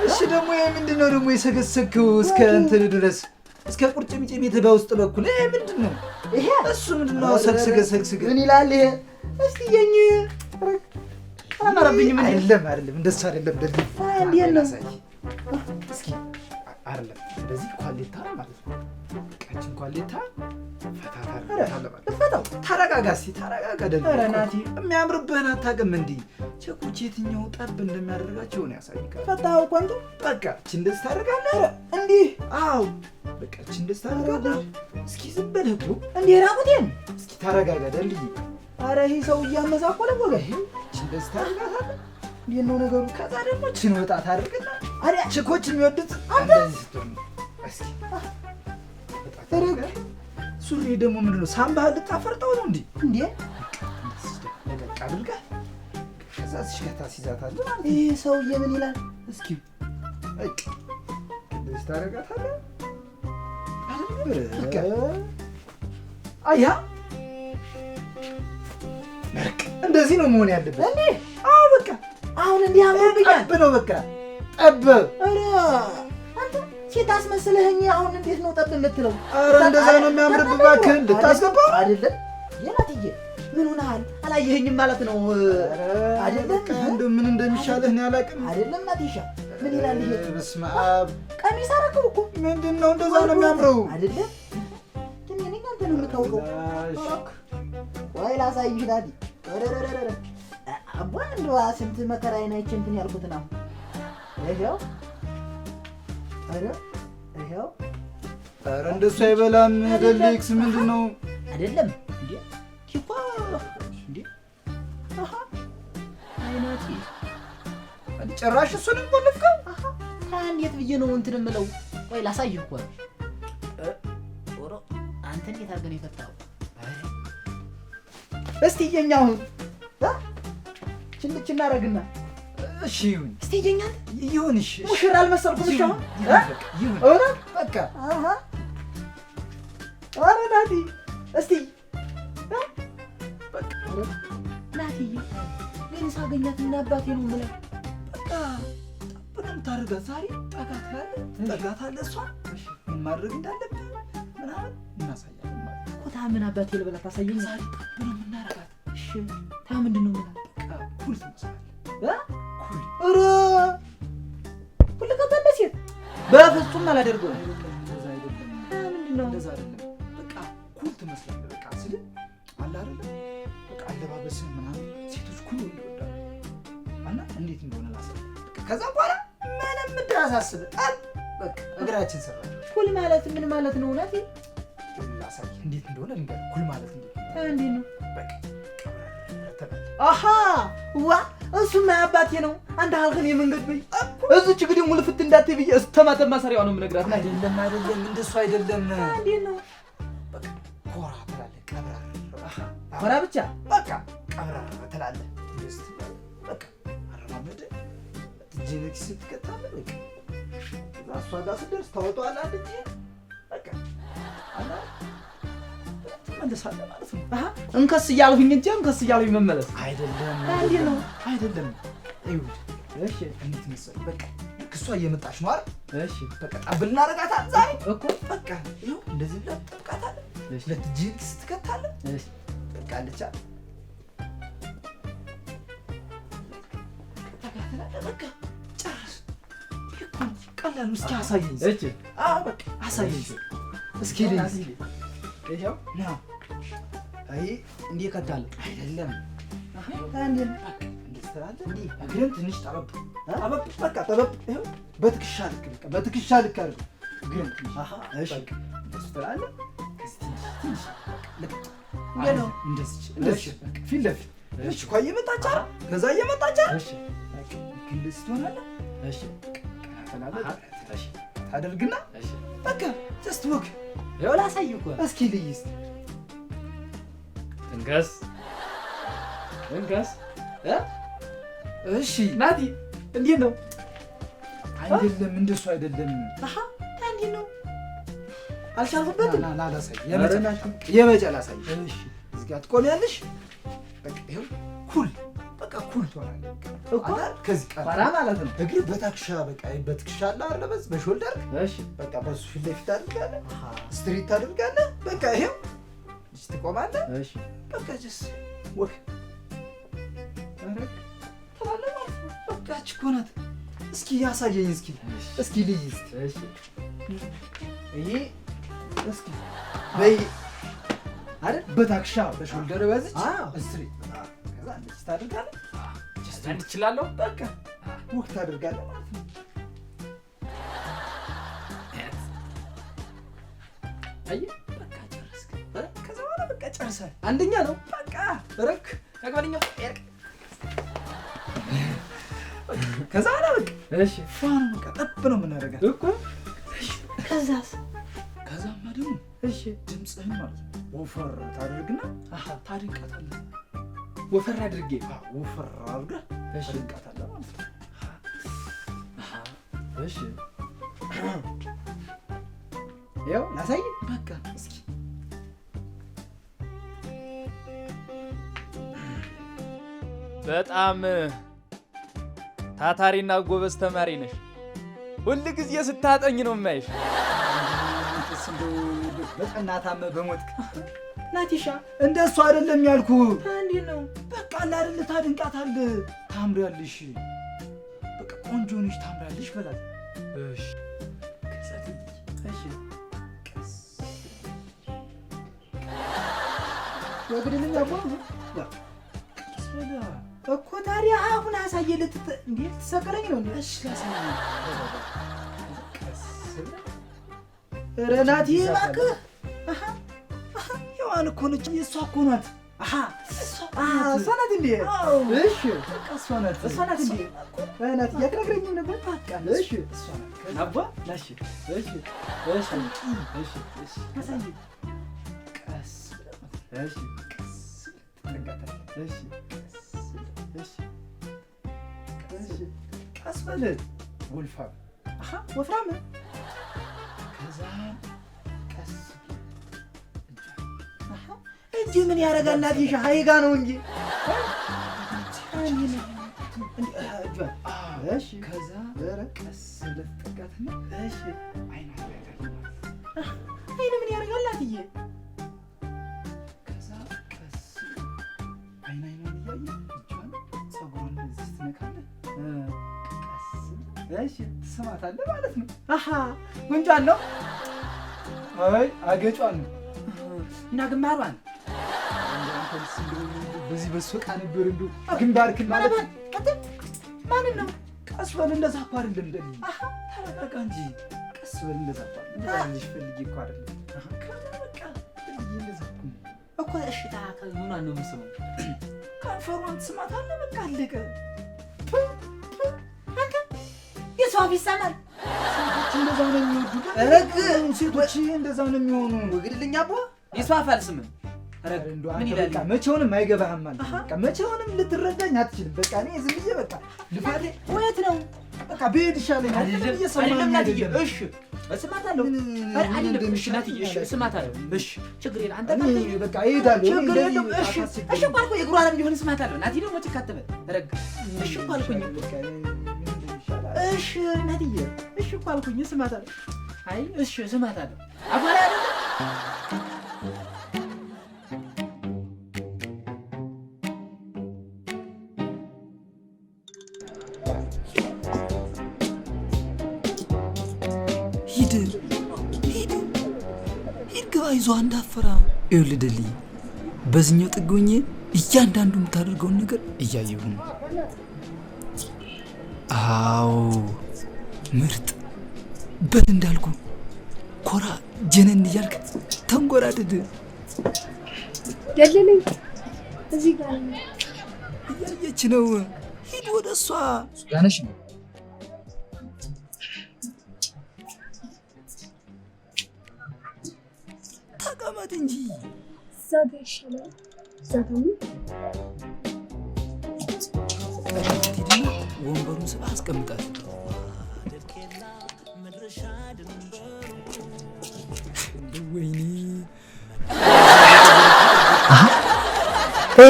እሺ ደግሞ ይሄ ምንድን ነው ደግሞ የሰገሰግከው እስከ እንትን ድረስ እስከ ቁርጭምጭሚት በውስጥ በኩል ይሄ ምንድን ነው? ይሄ እሱ ምንድን ነው? ሰግስገ ሰግስገ ምን ይላል ይሄ? እስቲ የኝ አላማረብኝም። አይደለም አይደለም፣ እንደሱ አይደለም። እንደዚህ እንዴት ነው? እስኪ አይደለም እንደዚህ ኳሌታ ማለት ነው። ቀጭን ኳሌታ ፈታ ታደርጋለህ ማለት ነው። ተረጋጋ እስኪ ተረጋጋ። ደል ኧረ ናቲ የሚያምርብህን አታውቅም። እንዲህ ቸኮች የትኛው ጠብ እንደሚያደርጋቸው ነው ያሳይካል። ፈታኸው እኮ አንተ። በቃ እቺ እንደዚህ ታደርጋለህ። እንዲህ አዎ በቃ እቺ እንደዚህ ታደርጋለህ። እስኪ ዝም በለህ እኮ እንዲህ ራቁቴን። እስኪ ተረጋጋ ደልዬ። ኧረ ይሄ ሰው እያመሳቆለ ወገን። እቺ እንደዚህ ታደርጋታለህ። እንዴት ነው ነገሩ? ከዛ ደግሞ እቺን ወጣ ታደርግና ችኮች የሚወዱት እንደዚህ ስትሆን እስኪ ሱሪ ደግሞ ምንድን ነው? ሳምባህን ልታፈርጠው ነው እንዴ? እንዴ ለቀቅ አድርገህ ከዛ እዚህ ጋር ታስይዛታለህ ማለት ነው። ይሄ ሰውዬ ምን ይላል? እስኪ በቃ እንደዚህ ታደርጋታለህ። በቃ አያ በቃ እንደዚህ ነው መሆን ያለበት። እንዴ አዎ በቃ አሁን እንዲህ አምሮብኛል። ጠብ ነው በቃ ጠብ። ኧረ አንተ ሴት አስመስለኸኝ አሁን እንዴት ነው ጠብ የምትለው? ኧረ እንደዛ ነው የሚያምርብህ። እባክህን ልታስገባው አይደለም? የናትዬ ምን ሆነሃል? አላየኸኝም ማለት ነው አይደለም? እንደው ምን እንደሚሻልህ እኔ አላውቅም። አይደለም ናቲሻ ምን ይላል ይሄ? በስመ አብ ቀሚስ አደረገው እኮ። ምንድን ነው እንደዛ ነው የሚያምረው አይደለም? እኔ ነኝ አንተ ነው የምታውቀው። ቆይ ላሳይህ ናቲ። ኧረ አቧ እንደው ስንት መከራዬን አይቼ እንትን ያልኩትን አሁን ይኸው። ኧረ ይኸው። ኧረ እንደሱ አይበላም። ደሌክስ ምንድን ነው? አይደለም እንዴ እኮ እንዴ አሃ አይ ናቲ ጭራሽ እሱንም ቆልፍከው? አሃ እንዴት ብዬ ነው እንትን የምለው? ቆይ ላሳይህ እኮ ነው። ኦሮ አንተ እንዴት አድርገህ ነው የፈታኸው? እስቲ የኛ አሁን ችልች እናደርግና እሺ ይሁን። እስቲ የኛ አንተ ይሁን። እሺ ሙሽራ አልመሰልኩም። እሺ አሁን ይሁን እውነት በቃ አሃ ኧረ ናቲ እስቲ በቃ ናቲዬ ግን ሳገኛት ምን አባቴ ነው የምለው? በቃ ጠብ ነው የምታደርጋት። ዛሬ ጠጋ ትላለህ፣ ትጠጋታለህ። እሷን ምን ማድረግ እንዳለብህ ምናምን እናሳያለን ማለት ነው። እኮ ታ ምን አባቴ ልበላት? አሳየኝ። ዛሬ ጠብ ነው የምናደርጋት። እሺ ታ ምንድን ነው የምላት? በቃ ኩል ትመስላለህ። ኩል ኧረ ኩል ከባድ ሴት በፍጹም አላደርገውም። እንደዛ አይደለም። ምንድን ነው? እንደዛ አይደለም። በቃ ኩል ትመስላለህ። በቃ ስልህ አለ አይደለ? በቃ አለባበስህ ምናምን ሴቶች ኩል ይወዳሉ እና እንዴት እንደሆነ ላሳይህ። በቃ ከዛ በኋላ ምንም እንዳያሳስብህ ጠብ በቃ እግራችን ሰራ። ኩል ማለት ምን ማለት ነው? ናቲ ላሳይህ እንዴት እንደሆነ ልንገርህ። ኩል ማለት እንዴት ነው? እንዴት ነው? በቃ ተባለ። አሃ ዋ እሱማ አባቴ ነው። አንተ አልከን የመንገድ በይ እዚች እንግዲህ ሙልፍት እንዳትይ ብዬ እስተማተም ማሰሪያው ነው የምነግራት። አይደለም አይደለም፣ እንደሱ አይደለም። እንዴት ነው? በቃ ኮራ ትላለህ፣ ቀብራር ኮራ ብቻ በቃ ቀብራር ትላለህ። እንደዚህ በቃ አረማመድ እጅህን ኪስህ ትከታለህ። በቃ እዛ እሷ ጋር ስትደርስ ታወጣዋለህ አንድ እጅህን በቃ አላ ትመለሳለህ ማለት ነው። አሃ እንከስ እያልሁኝ እንጂ እንከስ እያልሁኝ መመለስ አይደለም። እንዴት ነው? አይደለም። ይኸውልህ እሺ እንዴት መሰለህ፣ በቃ ልክ እሷ እየመጣች ነው አይደል? እሺ በቃ ጠብ ልናደርጋታለን ዛሬ እኮ በቃ ይኸው እንደዚህ ብለህ ትጠብቃታለህ። እሺ ሁለት እጅህን ኪስህ ትከታለህ። እሺ በቃ አለች አይደል? ጠጋ ትላለህ። በቃ ጨረስን። ይሄ እኮ ነው ቀላል ነው። እስኪ አሳየኝ። እሺ አዎ በቃ አሳየኝ። እስኪ ልይ ይኸው ና አይ እንዲህ ከታለ አይደለም እንዴ እንደዚህ ትላለህ። እግርህን ትንሽ ጠበብ ጠበብ በቃ ጠበብ ይኸው በትከሻ ልክ በቃ በትከሻ ልክ አድርገው እግርህን ትንሽ እሺ በቃ እንደዚህ ትላለህ። ከዚህ ትንሽ ትንሽ ልክ እንዴት ነው? እንደዚህ እንደዚህ በቃ ፊት ለፊት እሺ እኮ እየመጣች አይደል? ከዛ እየመጣች አይደል? እሺ በቃ ልክ እንደዚህ ትሆናለህ። እሺ ቀና ትላለህ። እሺ ታደርግና እሺ በቃ just walk ይኸው ላሳይህ እኮ እስኪ ልይ እስኪ እንከስ እንከስ እ እሺ ናቲ እንዴት ነው? አይደለም እንደሱ አይደለም። አሃ እንዴት ነው? አልቻልኩበትም። ና ና ላሳይህ የመጨ ላሳይህ። እሺ እዚህ ጋር ትቆሚያለሽ። በቃ ይኸው cool በቃ cool ትሆናለህ እኮ ከዚህ ቀና ኋላ ማለት ነው። እግርህ በትከሻ በቃ በትከሻ አለ አይደለ? በዚህ በ shoulder እሺ በቃ በሱ ፊት ለፊት ታደርጋለህ፣ straight ታደርጋለህ። በቃ ይኸው እዚህ ትቆማለህ። እሺ በቃ just walk ትላለህ ማለት ነው። በቃ እች እኮ ናት። እስኪ ያሳየኝ እስኪ እስኪ ልይ እስኪ እሺ ይሄ እስኪ በይ አይደል? በትከሻ በ shoulder በዚች አዎ። straight ከዛ እንደዚህ ታደርጋለህ። አንድ እችላለሁ። በቃ walk ታደርጋለህ ማለት ነው። አየህ በቃ ጨረስክ። ከዛ በኋላ በቃ ጨርሰህ አንደኛ ነው። በቃ ረክ ተቀበለኛ ኤርቅ ከዛ በኋላ በቃ እሺ ፏ ነው በቃ ጠብ ነው የምናደርጋት እኮ ከዛስ ከዛማ ደግሞ እሺ ድምፅህን ማለት ነው ወፈር ታደርግና አሃ ታድንቃታለህ። ወፈር አድርጌ አዎ፣ ወፈር አድርገህ እሺ ታድንቃታለህ ማለት ነው። እሺ ይኸው ላሳይህ። በቃ እስኪ በጣም ታታሪና ጎበዝ ተማሪ ነሽ። ሁል ጊዜ ስታጠኝ ነው የማይሽ። አንተስ እንደው በጠና ታመህ በሞትክ ናቲሻ እንደሱ አይደለም ያልኩህ። እንዴት ነው? በቃ አለ አይደለ ታድንቃታለህ። ታምሪያለሽ፣ በቃ ቆንጆ ነሽ፣ ታምሪያለሽ በላት። እሺ ከዛ እሺ ቀስ ወግድልኝ አቦ ቀስ በላ እኮ ታዲያ አሁን አሳየህ። እንዴ ልትሰቅለኝ ነው እንዴ? እሺ ላሳየህ። ቀስ ብለህ ኧረ ናቲ እባክህ። አሃ አሃ ሔዋን እኮ ነች፣ የእሷ እኮ ናት። አሃ እሷ እሷ ናት እንዴ? አዎ እሺ በቃ እሷ ናት። እሷ ናት እንዴ? ናት እያትነግረኝም ነበር። በቃ እሺ እሷ ናት። አባ እሺ እሺ እሺ እሺ እሺ አሳየህ። ቀስ ብለህ ማለት ነው። እሺ ቀስ ብለህ ትጠጋታለህ። እሺ ቀስ ብለህ እሺ ቀስ ቀስ በል ወልፋም። አሃ ወፍራም። ከዛ ቀስ ብለህ እጅ ምን ያደርጋል ናቲሻ? ሀይጋ ነው እንጂ እጇን እሺ ከዛ ቀስ ብለህ ትጠጋትና እሺ አይኗን ታያታለህ ማለት ነው። አይን ምን ያደርጋል ናትዬ? ከዛ ቀስ ብለህ አይን አይኗን እያየህ እጇን ፀጉሯን እንደዚህ ስትነካለህ ቀስ ብለህ እሺ ትስማታለህ ማለት ነው። አሃ ጉንጯን ነው አይ አገጯን ነው እና ግንባሯን እንደው አንተስ እንደው በዚህ በሶቃ ነበር እንደው ግንባርክን ማለት ማንን ነው? ቀስ በል እንደዛ እኮ አይደለም ደልዬ ተረጋጋ እንጂ ቀስ በል እንደዛ እኮ አይደለም እንደዛ ልልሽ ፈልጌ እኮ አይደለም ከዛ በቃ ደልዬ እንደዛ እኮ ነው እኮ እሺ ምኗን ነው የምስመው? ከንፈሯን ትስማታለህ በቃ አለቀ አንተ የሰው አፍ ይሰማል። ሴቶች እንደዛ ነው የሚወዱ ረግ ሴቶች እንደዛ ነው የሚሆኑ ወግድልኝ አቦ የሰው አፍ አልስምም። ረግ እንደው ምን አንተ ይላል? በቃ መቼውንም አይገባህም ማለት ነው። በቃ መቼውንም ልትረዳኝ አትችልም። በቃ እኔ ዝም ብዬ በቃ ልፋቴ እውነት ነው። በቃ ብሄድ ይሻለኛል። አይደለም እየሰማኸኝ አይደለም ናትዬ፣ አይደለም። እሺ እስማታለሁ። ምን ኧረ አይደለም እሺ እንደሚሻለኝ ናትዬ፣ እሺ አላውቅም። እስማታለሁ። እሺ ችግር የለም አንተ እኔ ካልከኝ በቃ እሄዳለሁ። እኔ ችግር እንደዚህ የለውም። እሺ አታስቸግረኝ። እሺ እኮ አልኩህ የእግሯንም ቢሆን እስማታለሁ። ናቲ ደግሞ ጭካ አትበል። ረግ እሺ እኮ አልኩኝ። በቃ እኔ ምን እንደሚሻል አላውቅም። እሺ ናትዬ፣ እሺ እኮ አልኩኝ እስማታለሁ። አይ እሺ እስማታለሁ። አፏ ላይ አይደለም ሂድ ሂድ። አይዞህ እንዳፈራ። ይኸውልህ ደልዬ፣ በዚህኛው ጥግ ሆኜ እያንዳንዱ የምታደርገውን ነገር እያየሁ ነው። አዎ ምርጥ በል እንዳልኩ ኮራ ጀነን እያልክ ተንጎራድድ። ደለለኝ እዚህ ጋር ነው። እያየች ነው። ሂድ ወደ እሷ። ጋነሽ ነው። ተቀመጥ እንጂ። እዛ ጋር ይሻላል። እዛ ጋር ነው። ቀድመህ ሂድና ወንበሩን ስባ አስቀምጣት። ወይኔ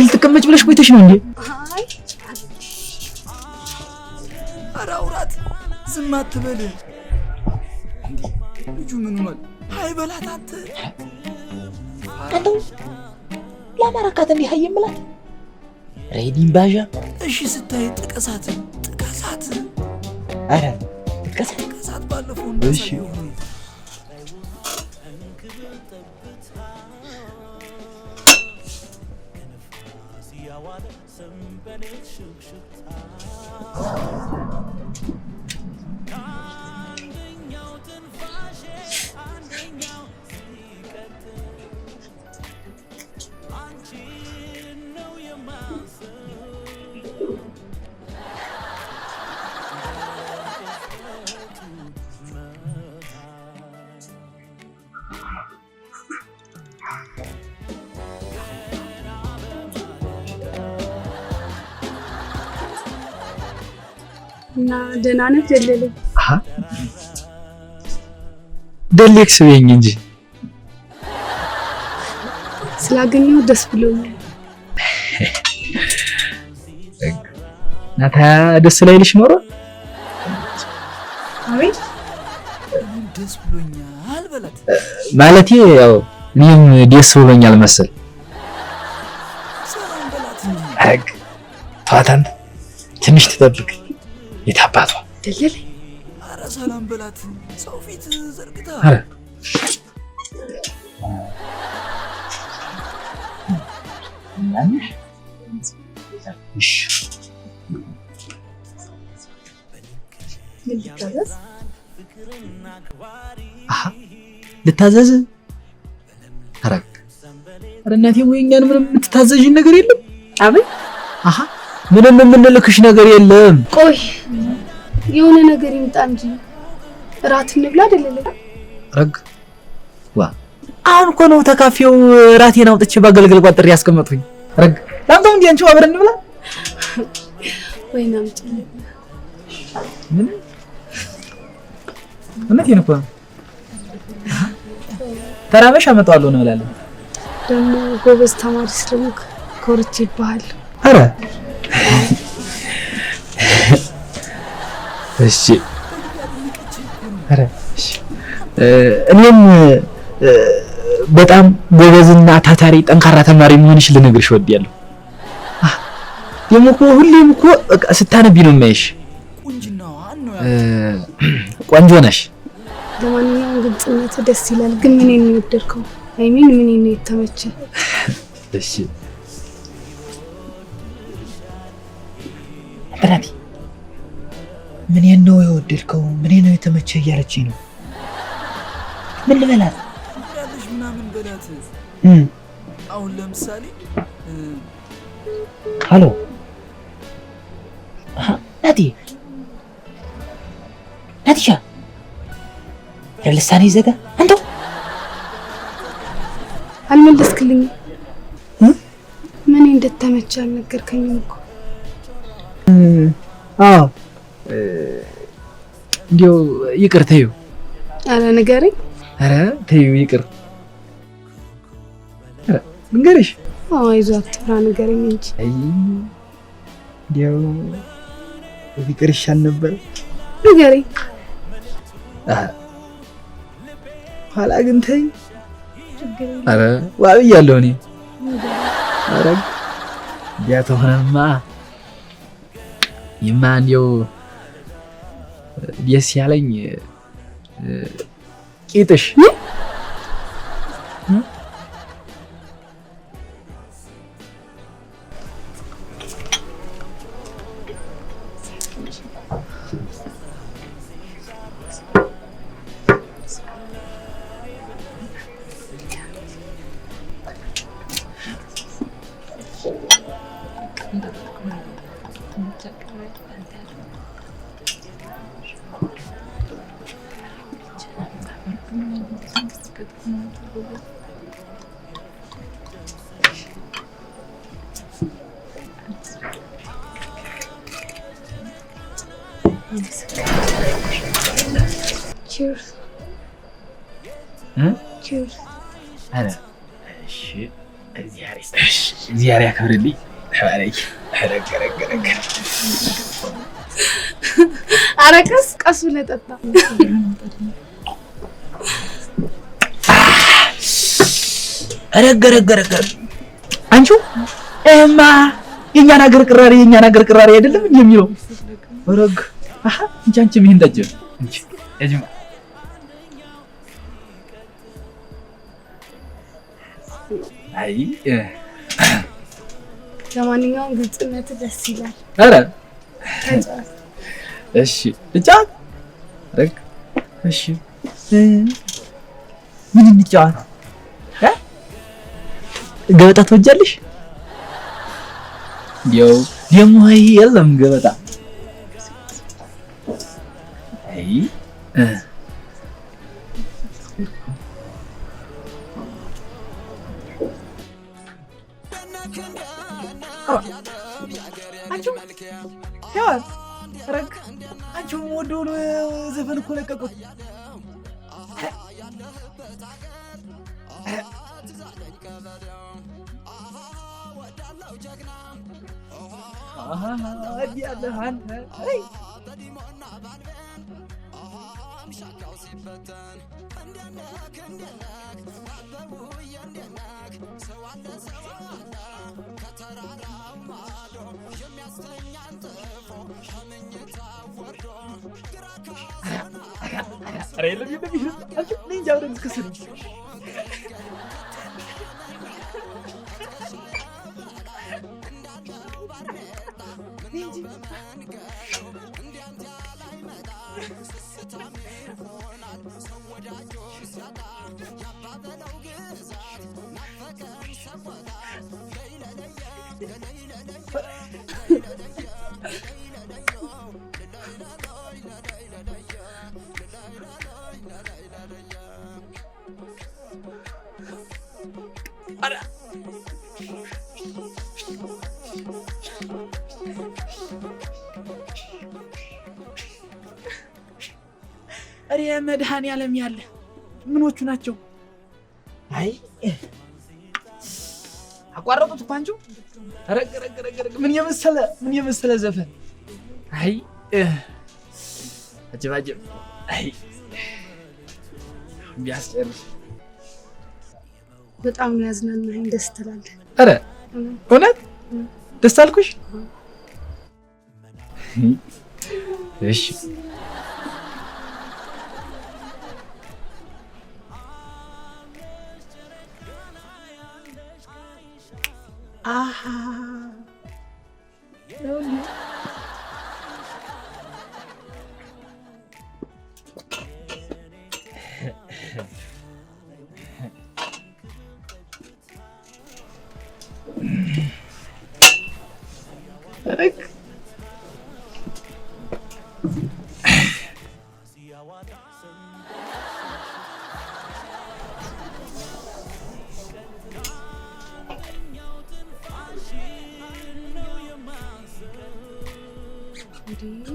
ልትቀመጭ ብለሽ ቆይተሽ ነው እንዴ? አይ። ኧረ አውራት፣ ዝም አትበል። እንዴ ልጁ ምን ሆኗል? አይ በላት አንተ። አንተው ለአማራካት እንዲህ ሀይ የምላት ሬዲን ባዣ። እሺ ስታይ ጥቀሳት፣ ጥቀሳት። አረ ጥቀሳት። ጥቀሳት። ባለፈው እንዳሳየሁ። እና ደህና ነህ ደለለኝ? አሃ ደሌክስ በይኝ እንጂ። ስላገኘሁ ደስ ብሎኛል። ናታ ደስ ላይልሽ ኖሮ። አቤት። ደስ ብሎኛል በላት። ማለቴ ያው እኔም ደስ ብሎኛል መሰል። ሰላም በላት እንጂ። አግ ተዋት አንተ፣ ትንሽ ትጠብቅ። የታባቷ። ደለለኝ። ኧረ ሰላም በላት ሰው ፊት ዘርግታ። ኧረ እሺ። ምን ልታዘዝ? አሃ ልታዘዝ? ኧረ ኧረ እናቴ ወይ እኛን ምንም የምትታዘዥን ነገር የለም። አቤት። አሃ ምንም የምንልክሽ ነገር የለም። ቆይ የሆነ ነገር ይምጣ እንጂ እራት እንብላ ደለለኝ። ረግ ዋ አሁን እኮ ነው ተካፌው ራቴን አውጥቼ ባገልግል ቋጥሬ ያስቀመጥኩኝ። ረግ ላምጣው እንዴ አንቺው አብረን እንብላ። ወይን አምጪልኝ። ምን እውነቴን እኮ ነው። ተራበሽ አመጣዋለሁ እንበላለን። ደግሞ ጎበዝ ተማሪ ስለሆንክ ኮርቼብሃለሁ። ኧረ እሺ ኧረ እሺ እኔም በጣም ጎበዝና ታታሪ ጠንካራ ተማሪ መሆንሽ ልነግርሽ እወዳለሁ። ደግሞ እኮ ሁሌም እኮ በቃ ስታነቢ ነው የማይሽ። ቁንጅናዋን ነው። ቆንጆ ነሽ። ለማንኛውም ግልጽነት ደስ ይላል። ግን ምን ነው የወደድከው? I mean ምን ነው የተመቸ? እሺ አንተ ምን ነው የወደድከው? ምን ነው የተመቸ እያለችኝ ነው። ምን ልበላት? ያለሽ ምናምን በላት። አሁን ለምሳሌ ሀሎ ናቲ፣ ናቲሻ፣ ኧረ ልሳኔ ይዘጋ። አንተው አልመለስክልኝም። ምን እንደተመቸ አልነገርከኝም እኮ። አዎ እንዲያው ይቅር ተይው። ኧረ ንገረኝ። ኧረ ተይው ይቅር። ኧረ ልንገርሽ? አዎ አይዞህ አትፍራ፣ ንገረኝ እንጂ። አይ እንዲያው ይቅር ይሻል ነበር። ንገረኝ። ኋላ ግን ተይ። ችግር የለም። ኧረ ዋ ብያለሁ እኔ። ኧረ እንዲያ ተሆነማ ይማ እንዲያው ደስ ያለኝ ቂጥሽ። Cheers. Cheers. ኧረ እሺ፣ እግዚአብሔር ይስጥሽ፣ እግዚአብሔር ያክብርልኝ። ተባረኪ። ረግ ረግ ረግ። ኧረ ቀስ ቀስ ብለህ ጠጣ። ረግ ረግ ረግ። አንቺው እማ የእኛን ሀገር ቅራሪ የእኛን ሀገር ቅራሪ አይደለም እንዴ የሚለው? ረግ አሃ እንጂ አንቺም ይሄን ጠጪ እንጂ እጅማ። አይ ለማንኛውም ግልጽነት ደስ ይላል። ኧረ ተጫወት። እሺ ልጫወት። ረግ እሺ ምን እንጫወት? ገበጣ ትወጃለሽ? ያው ደግሞ አይ የለም ገበጣ። አይ አንቺው ሔዋን ረግ አንቺው የምወደውን ዘፈን እኮ ለቀቁት። እንዲህ ያለህ አንተ አይ ኧረ የለም የለም የለም። አንቺ እኔ እንጃ አብረን እስክስል። እሬ መድኃኔዓለም ያለ ምኖቹ ናቸው? አይ አቋረጡት እኮ አንቺው። ረግ ረግ ረግ ረግ። ምን የመሰለ ምን የመሰለ ዘፈን። አይ አጀብ አጀብ። አይ ቢያስጨርስ። በጣም ነው ያዝናናኸኝ። ደስ ትላለህ። ኧረ እውነት ደስ አልኩሽ? እሺ አሃ ነው እንዴ? ረግ እንዴ እንዴ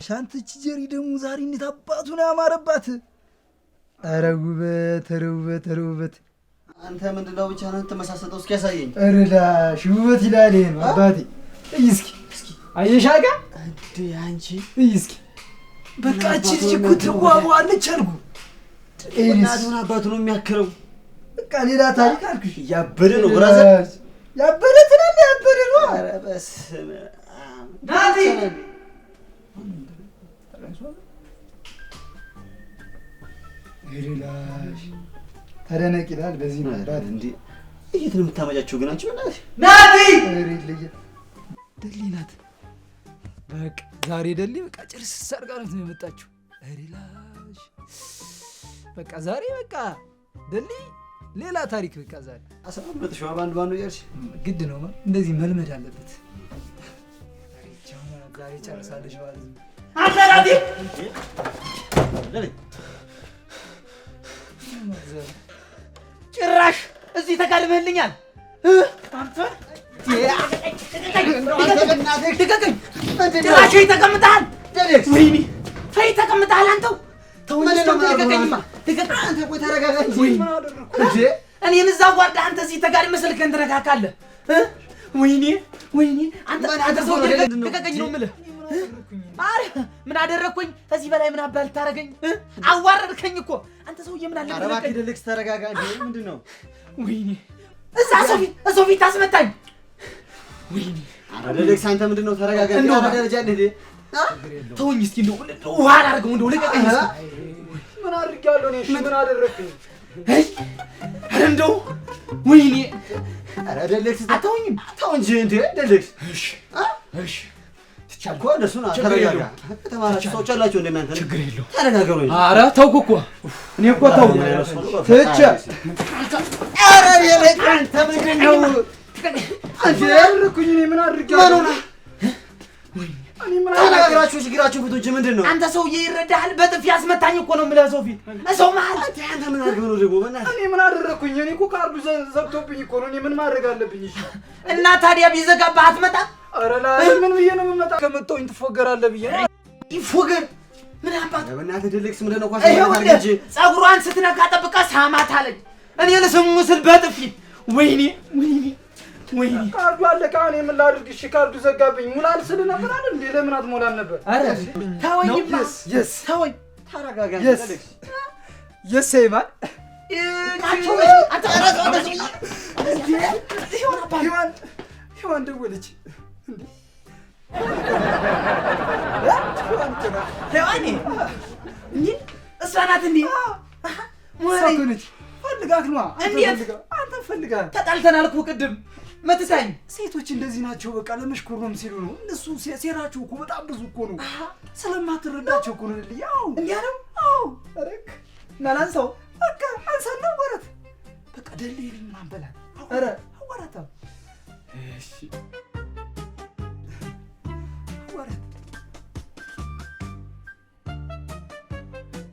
ሻንትች ጀሪ ደግሞ ዛሬ እንዴት አባቱ ነው ያማረባት! ኧረ ውበት! ኧረ ውበት! ኧረ ውበት! አንተ ምንድነው ብቻ ነው የምትመሳሰጠው? እስኪ ያሳየኝ። ኧረ ላሽ ውበት ይላል ይሄ ነው አባቴ። እይ እስኪ እስኪ አየሽ አጋ እንዴ አንቺ እስኪ በቃ እቺ ልጅ እኮ ትዋቧለች አልኩ። እናቱን አባቱ ነው የሚያክለው። በቃ ሌላ ታሪክ አልኩሽ። ያበደ ነው brother፣ ያበደ ትላለህ። ያበደ ነው። ኧረ በስመ አብ ናቲ ይላሽ ተደነቅ ይላል። በዚህ ነው አባት። እንዴ የት ነው የምታመጫቸው ግን አንቺ? በእናትሽ ናቲ ደሊ ናት። በቃ ዛሬ ደሊ በቃ ጭርስ አድርጋ ነው የመጣችው። ሪላሽ በቃ ዛሬ በቃ ደሊ ሌላ ታሪክ በቃ ዛሬ አሰማምጥሽ ባንድ ባንዱ እያልሽ ግድ ነው እንደዚህ መልመድ አለበት። ዛሬ ጨርሳለሽ ማለት ነው። አንተ ናቲ ጭራሽ እዚህ ተጋድመህልኛል። አንተ ልቀቀኝ! ጭራሽ ተቀምጠሃል። ወይኔ ተይ ተቀምጠሃል። አንተው ተው ልቀቀኝማ። እኔን እዛ ጓርዳ አንተ እዚህ ተጋድመህ ስልክህን ትነካካለህ። ወይኔ ወይኔ አንተ ሰው ልቀቀኝ ነው የምልህ። ኧረ ምን አደረግኩኝ? ከዚህ በላይ ምን አባል ታረገኝ? አዋረድከኝ እኮ አንተ ሰውዬ። ምን አለ እባክህ ደልክስ ተረጋጋ። ምንድን ነው? ወይኔ እዛ ሰው ፊት አስመታኝ። ወይኔ ኧረ ደልክስ አንተ ምንድን ነው? ተረጋጋ። ደረጃ እንደ ተወኝ እስኪ እንደው ውሃ አላደርገው እንደው ልቀቀኝ እስኪ። ምን አድርጌያለሁ እኔ? እሺ ምን አደረግኩኝ? ኧረ እንደው ወይኔ ኧረ ደልክስ አተውኝም። ተው እንጂ እንደ ደልክስ። እሺ እሺ እኮ እንደሱ ነው። ተረጋጋ። ተማራችሁ ሰዎች አላችሁ እንደ እናንተ። ችግር የለውም። ተረጋጋ ነው። ኧረ ተውኩ እኮ እኔ እኮ ተውኩ ትቼ። ኧረ አንተ ምንድን ነው አንተ ያደረኩኝ? እኔ ምን አድርጌያለሁ? ተነጋግራችሁ ችግራችሁን ፍቱ እንጂ ምንድን ነው? አንተ ሰውዬ ይረዳሃል። በጥፊ አስመታኝ እኮ ነው የምልህ ሰው ፊት ሰው መሀል። አንተ ምን አድርገህ ነው ደግሞ? በእናትህ እኔ ምን አደረኩኝ? እኔ እኮ ካርዱ ዘግቶብኝ እኮ ነው። እኔ ምን ማድረግ አለብኝ? እሺ እና ታዲያ ቢዘጋብህ አትመጣም? ኧረ ላይ ምን ብዬ ነው የምመጣ? ከመጣሁኝ ትፎገራለህ ብዬ ነው። ይፎገር ምን አባት በእናትህ ደልክስ ምንድን ነው? ኳስ ፀጉሯን ስትነካ ጠብቃ ሳማት አለኝ። እኔ ልስሙ ስል በጥፊ ወይኔ ወይኔ ወይኔ ካርዱ አለቀ። እኔ ምን ላድርግ? እሺ ካርዱ ዘጋብኝ። ሙላል ስል ነበር አይደል እንዴ? ለምን አትሞላም ነበር? ኧረ ተወኝማ፣ ተወኝ። ተረጋጋ። yes ይማል ሔዋን ደወለች። ሔዋን እንዴ? እሷ ናት እንዴ? እሷ እኮ ነች። ፈልጋት ነዋ። እንዴት አንተ ፈልጋት? ተጣልተናል እኮ ቅድም መትታኝ። ሴቶች እንደዚህ ናቸው። በቃ ለመሽኮርመም ሲሉ ነው እነሱ። ሴራቸው እኮ በጣም ብዙ እኮ ነው። ስለማትረዳቸው እኮ ነው። ያው እንዲያ ነው። አዎ አረክ እና ላንሳው። በቃ አንሳና አዋራት። በቃ ደልይልኝ ምናምን በላት። ኧረ አዋራት። እሺ አዋራት።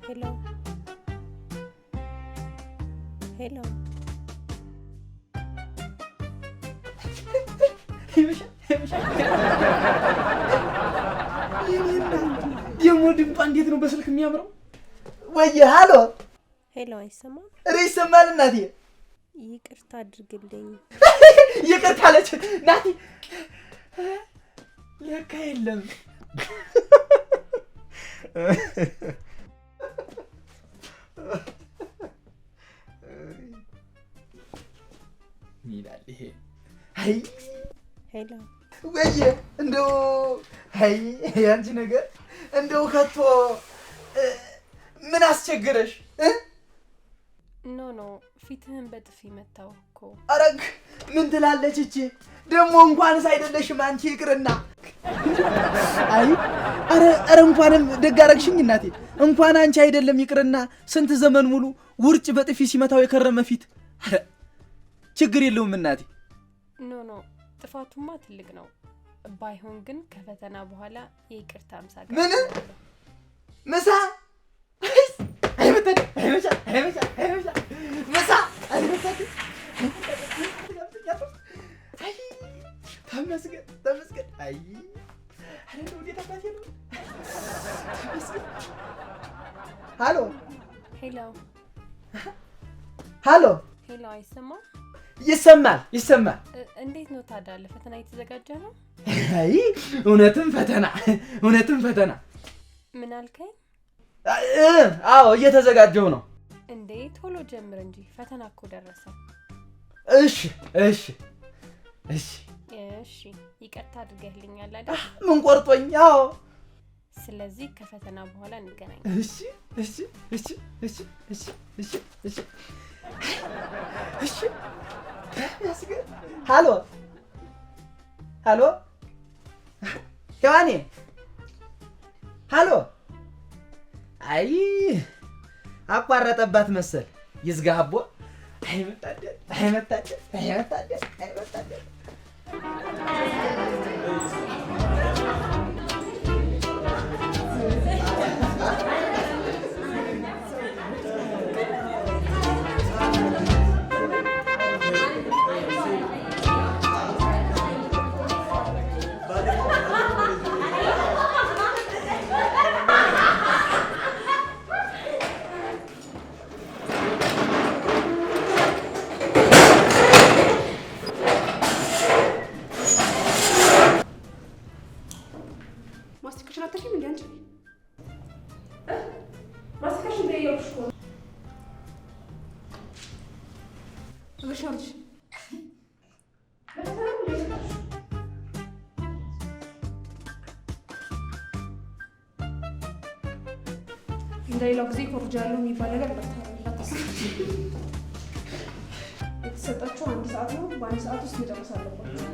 Hello hello ደግሞ ድምጧ እንዴት ነው በስልክ የሚያምረው? ወየ ሃሎ Hello፣ አይሰማም? ኧረ ይሰማል እናቴ። ይቅርታ አድርግልኝ። ይቅርታ አለች ናቲ። ለካ የለም። ይላል ይሄ። አይ Hello ወየ እንደው አይ ያንቺ ነገር እንደው ከቶ ምን አስቸገረሽ? No no ፊትህን በጥፊ መታው እኮ። አረግ ምን ትላለች እቺ ደግሞ? እንኳንስ አይደለሽም አንቺ ይቅርና። አይ አረ አረ እንኳንም ደግ አረግሽኝ እናቴ። እንኳን አንቺ አይደለም ይቅርና ስንት ዘመን ሙሉ ውርጭ በጥፊ ሲመታው የከረመ ፊት። አረ ችግር የለውም እናቴ። No no ጥፋቱማ ትልቅ ነው። ባይሆን ግን ከፈተና በኋላ የይቅርታ ምሳ ምን ምሳ? አይመጣም አይመጣም አይመጣም አይመጣም ምሳ አይመጣም። አይ ተመስገን ተመስገን። አይ አረ እንደው እንዴት አባቴ ነው። ተመስገን። ሃሎ Hello ሃሎ Hello፣ አይሰማም? ይሰማል ይሰማል። እንዴት ነው ታዲያ ለፈተና እየተዘጋጀ ነው? አይ እውነትም ፈተና እውነትም ፈተና። ምን አልከኝ? አዎ እየተዘጋጀሁ ነው። እንዴ ቶሎ ጀምር እንጂ ፈተና እኮ ደረሰ። እሺ እሺ እሺ እሺ ይቅርታ አድርገህልኛል አይደል? ምን ቆርጦኝ? አዎ። ስለዚህ ከፈተና በኋላ እንገናኝ። እሺ እሺ እሺ እሺ እሺ እሺ እሺ እሺ። ተመስገን። ሃሎ ሃሎ፣ ሔዋኔ ሃሎ። አይ አቋረጠባት መሰል። ይዝጋ አቦ። አይ መታደል፣ አይ መታደል፣ አይ መታደል፣ አይ መታደል። ማስቲካሽን አታሽም እንዴ አንቺ? ማስቲካሽን ተይ እያልኩሽ እኮ ነው። እግርሽን አውርጂ። እንደሌላው ጊዜ ኮርጃለሁ የሚባል ነገር እንዳታስቢ። የተሰጣችሁ አንድ ሰዓት ነው። በአንድ ሰዓት ውስጥ መጨረስ አለባችሁ።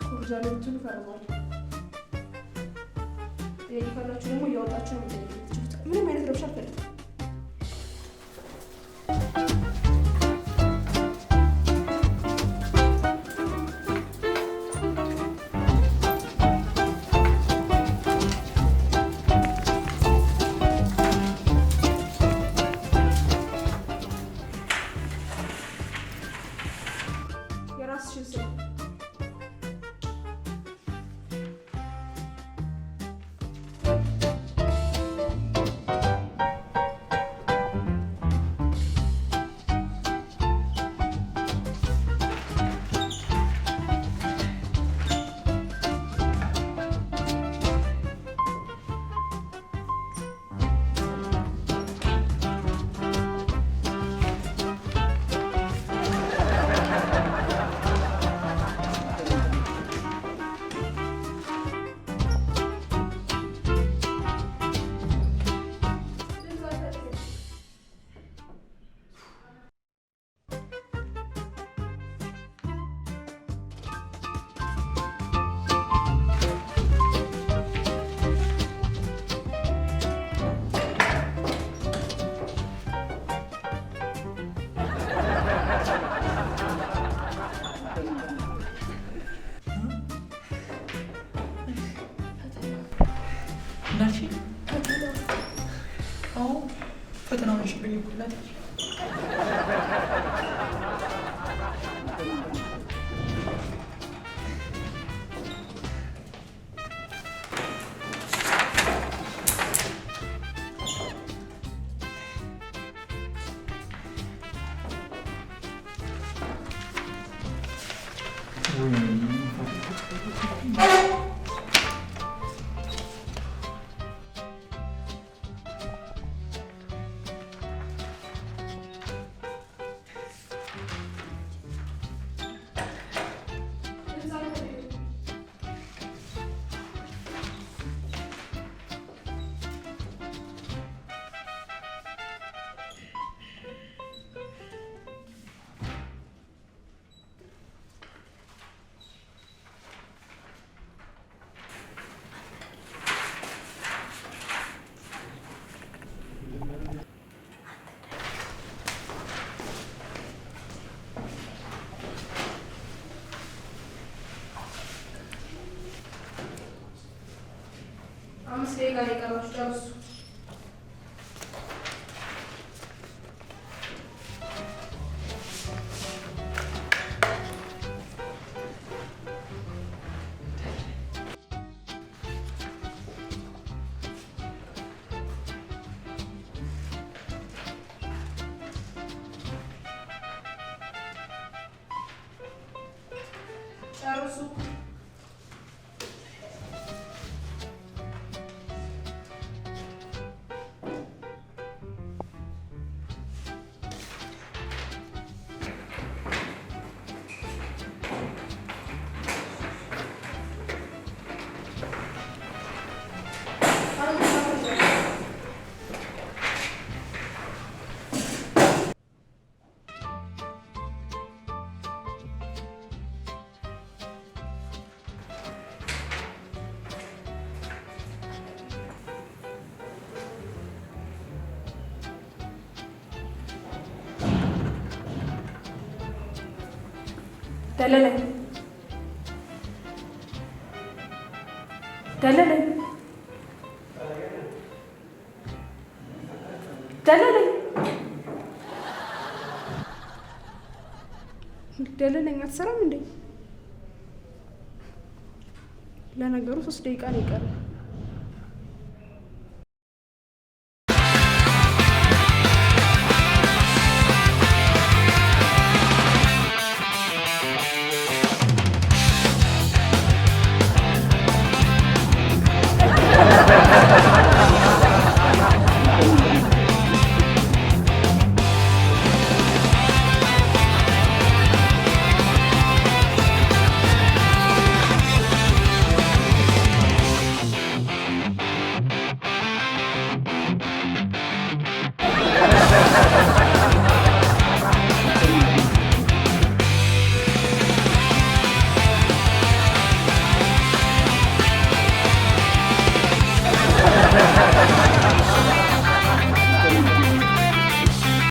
ኮርጃለሁ ብትሉ እፈርማለሁ። ጥያቄ ካላችሁ ደግሞ እያወጣችሁ ነው መጠየቅ የምትችሉት። ምንም አይነት ረብሻ አልፈልግም። የራስሽን ስራ። እንዳልሽኝ? አዎ ፈተና ሆነሽብኝ እኮ እናቴ። 5 ደቂቃ ነው የቀራችሁ፣ ጨርሱ። ጨርሱ። ደለለኝ፣ ደለለኝ፣ ደለለኝ፣ ደለለኝ፣ አትሰራም እንዴ? ለነገሩ 3 ደቂቃ ነው የቀረው።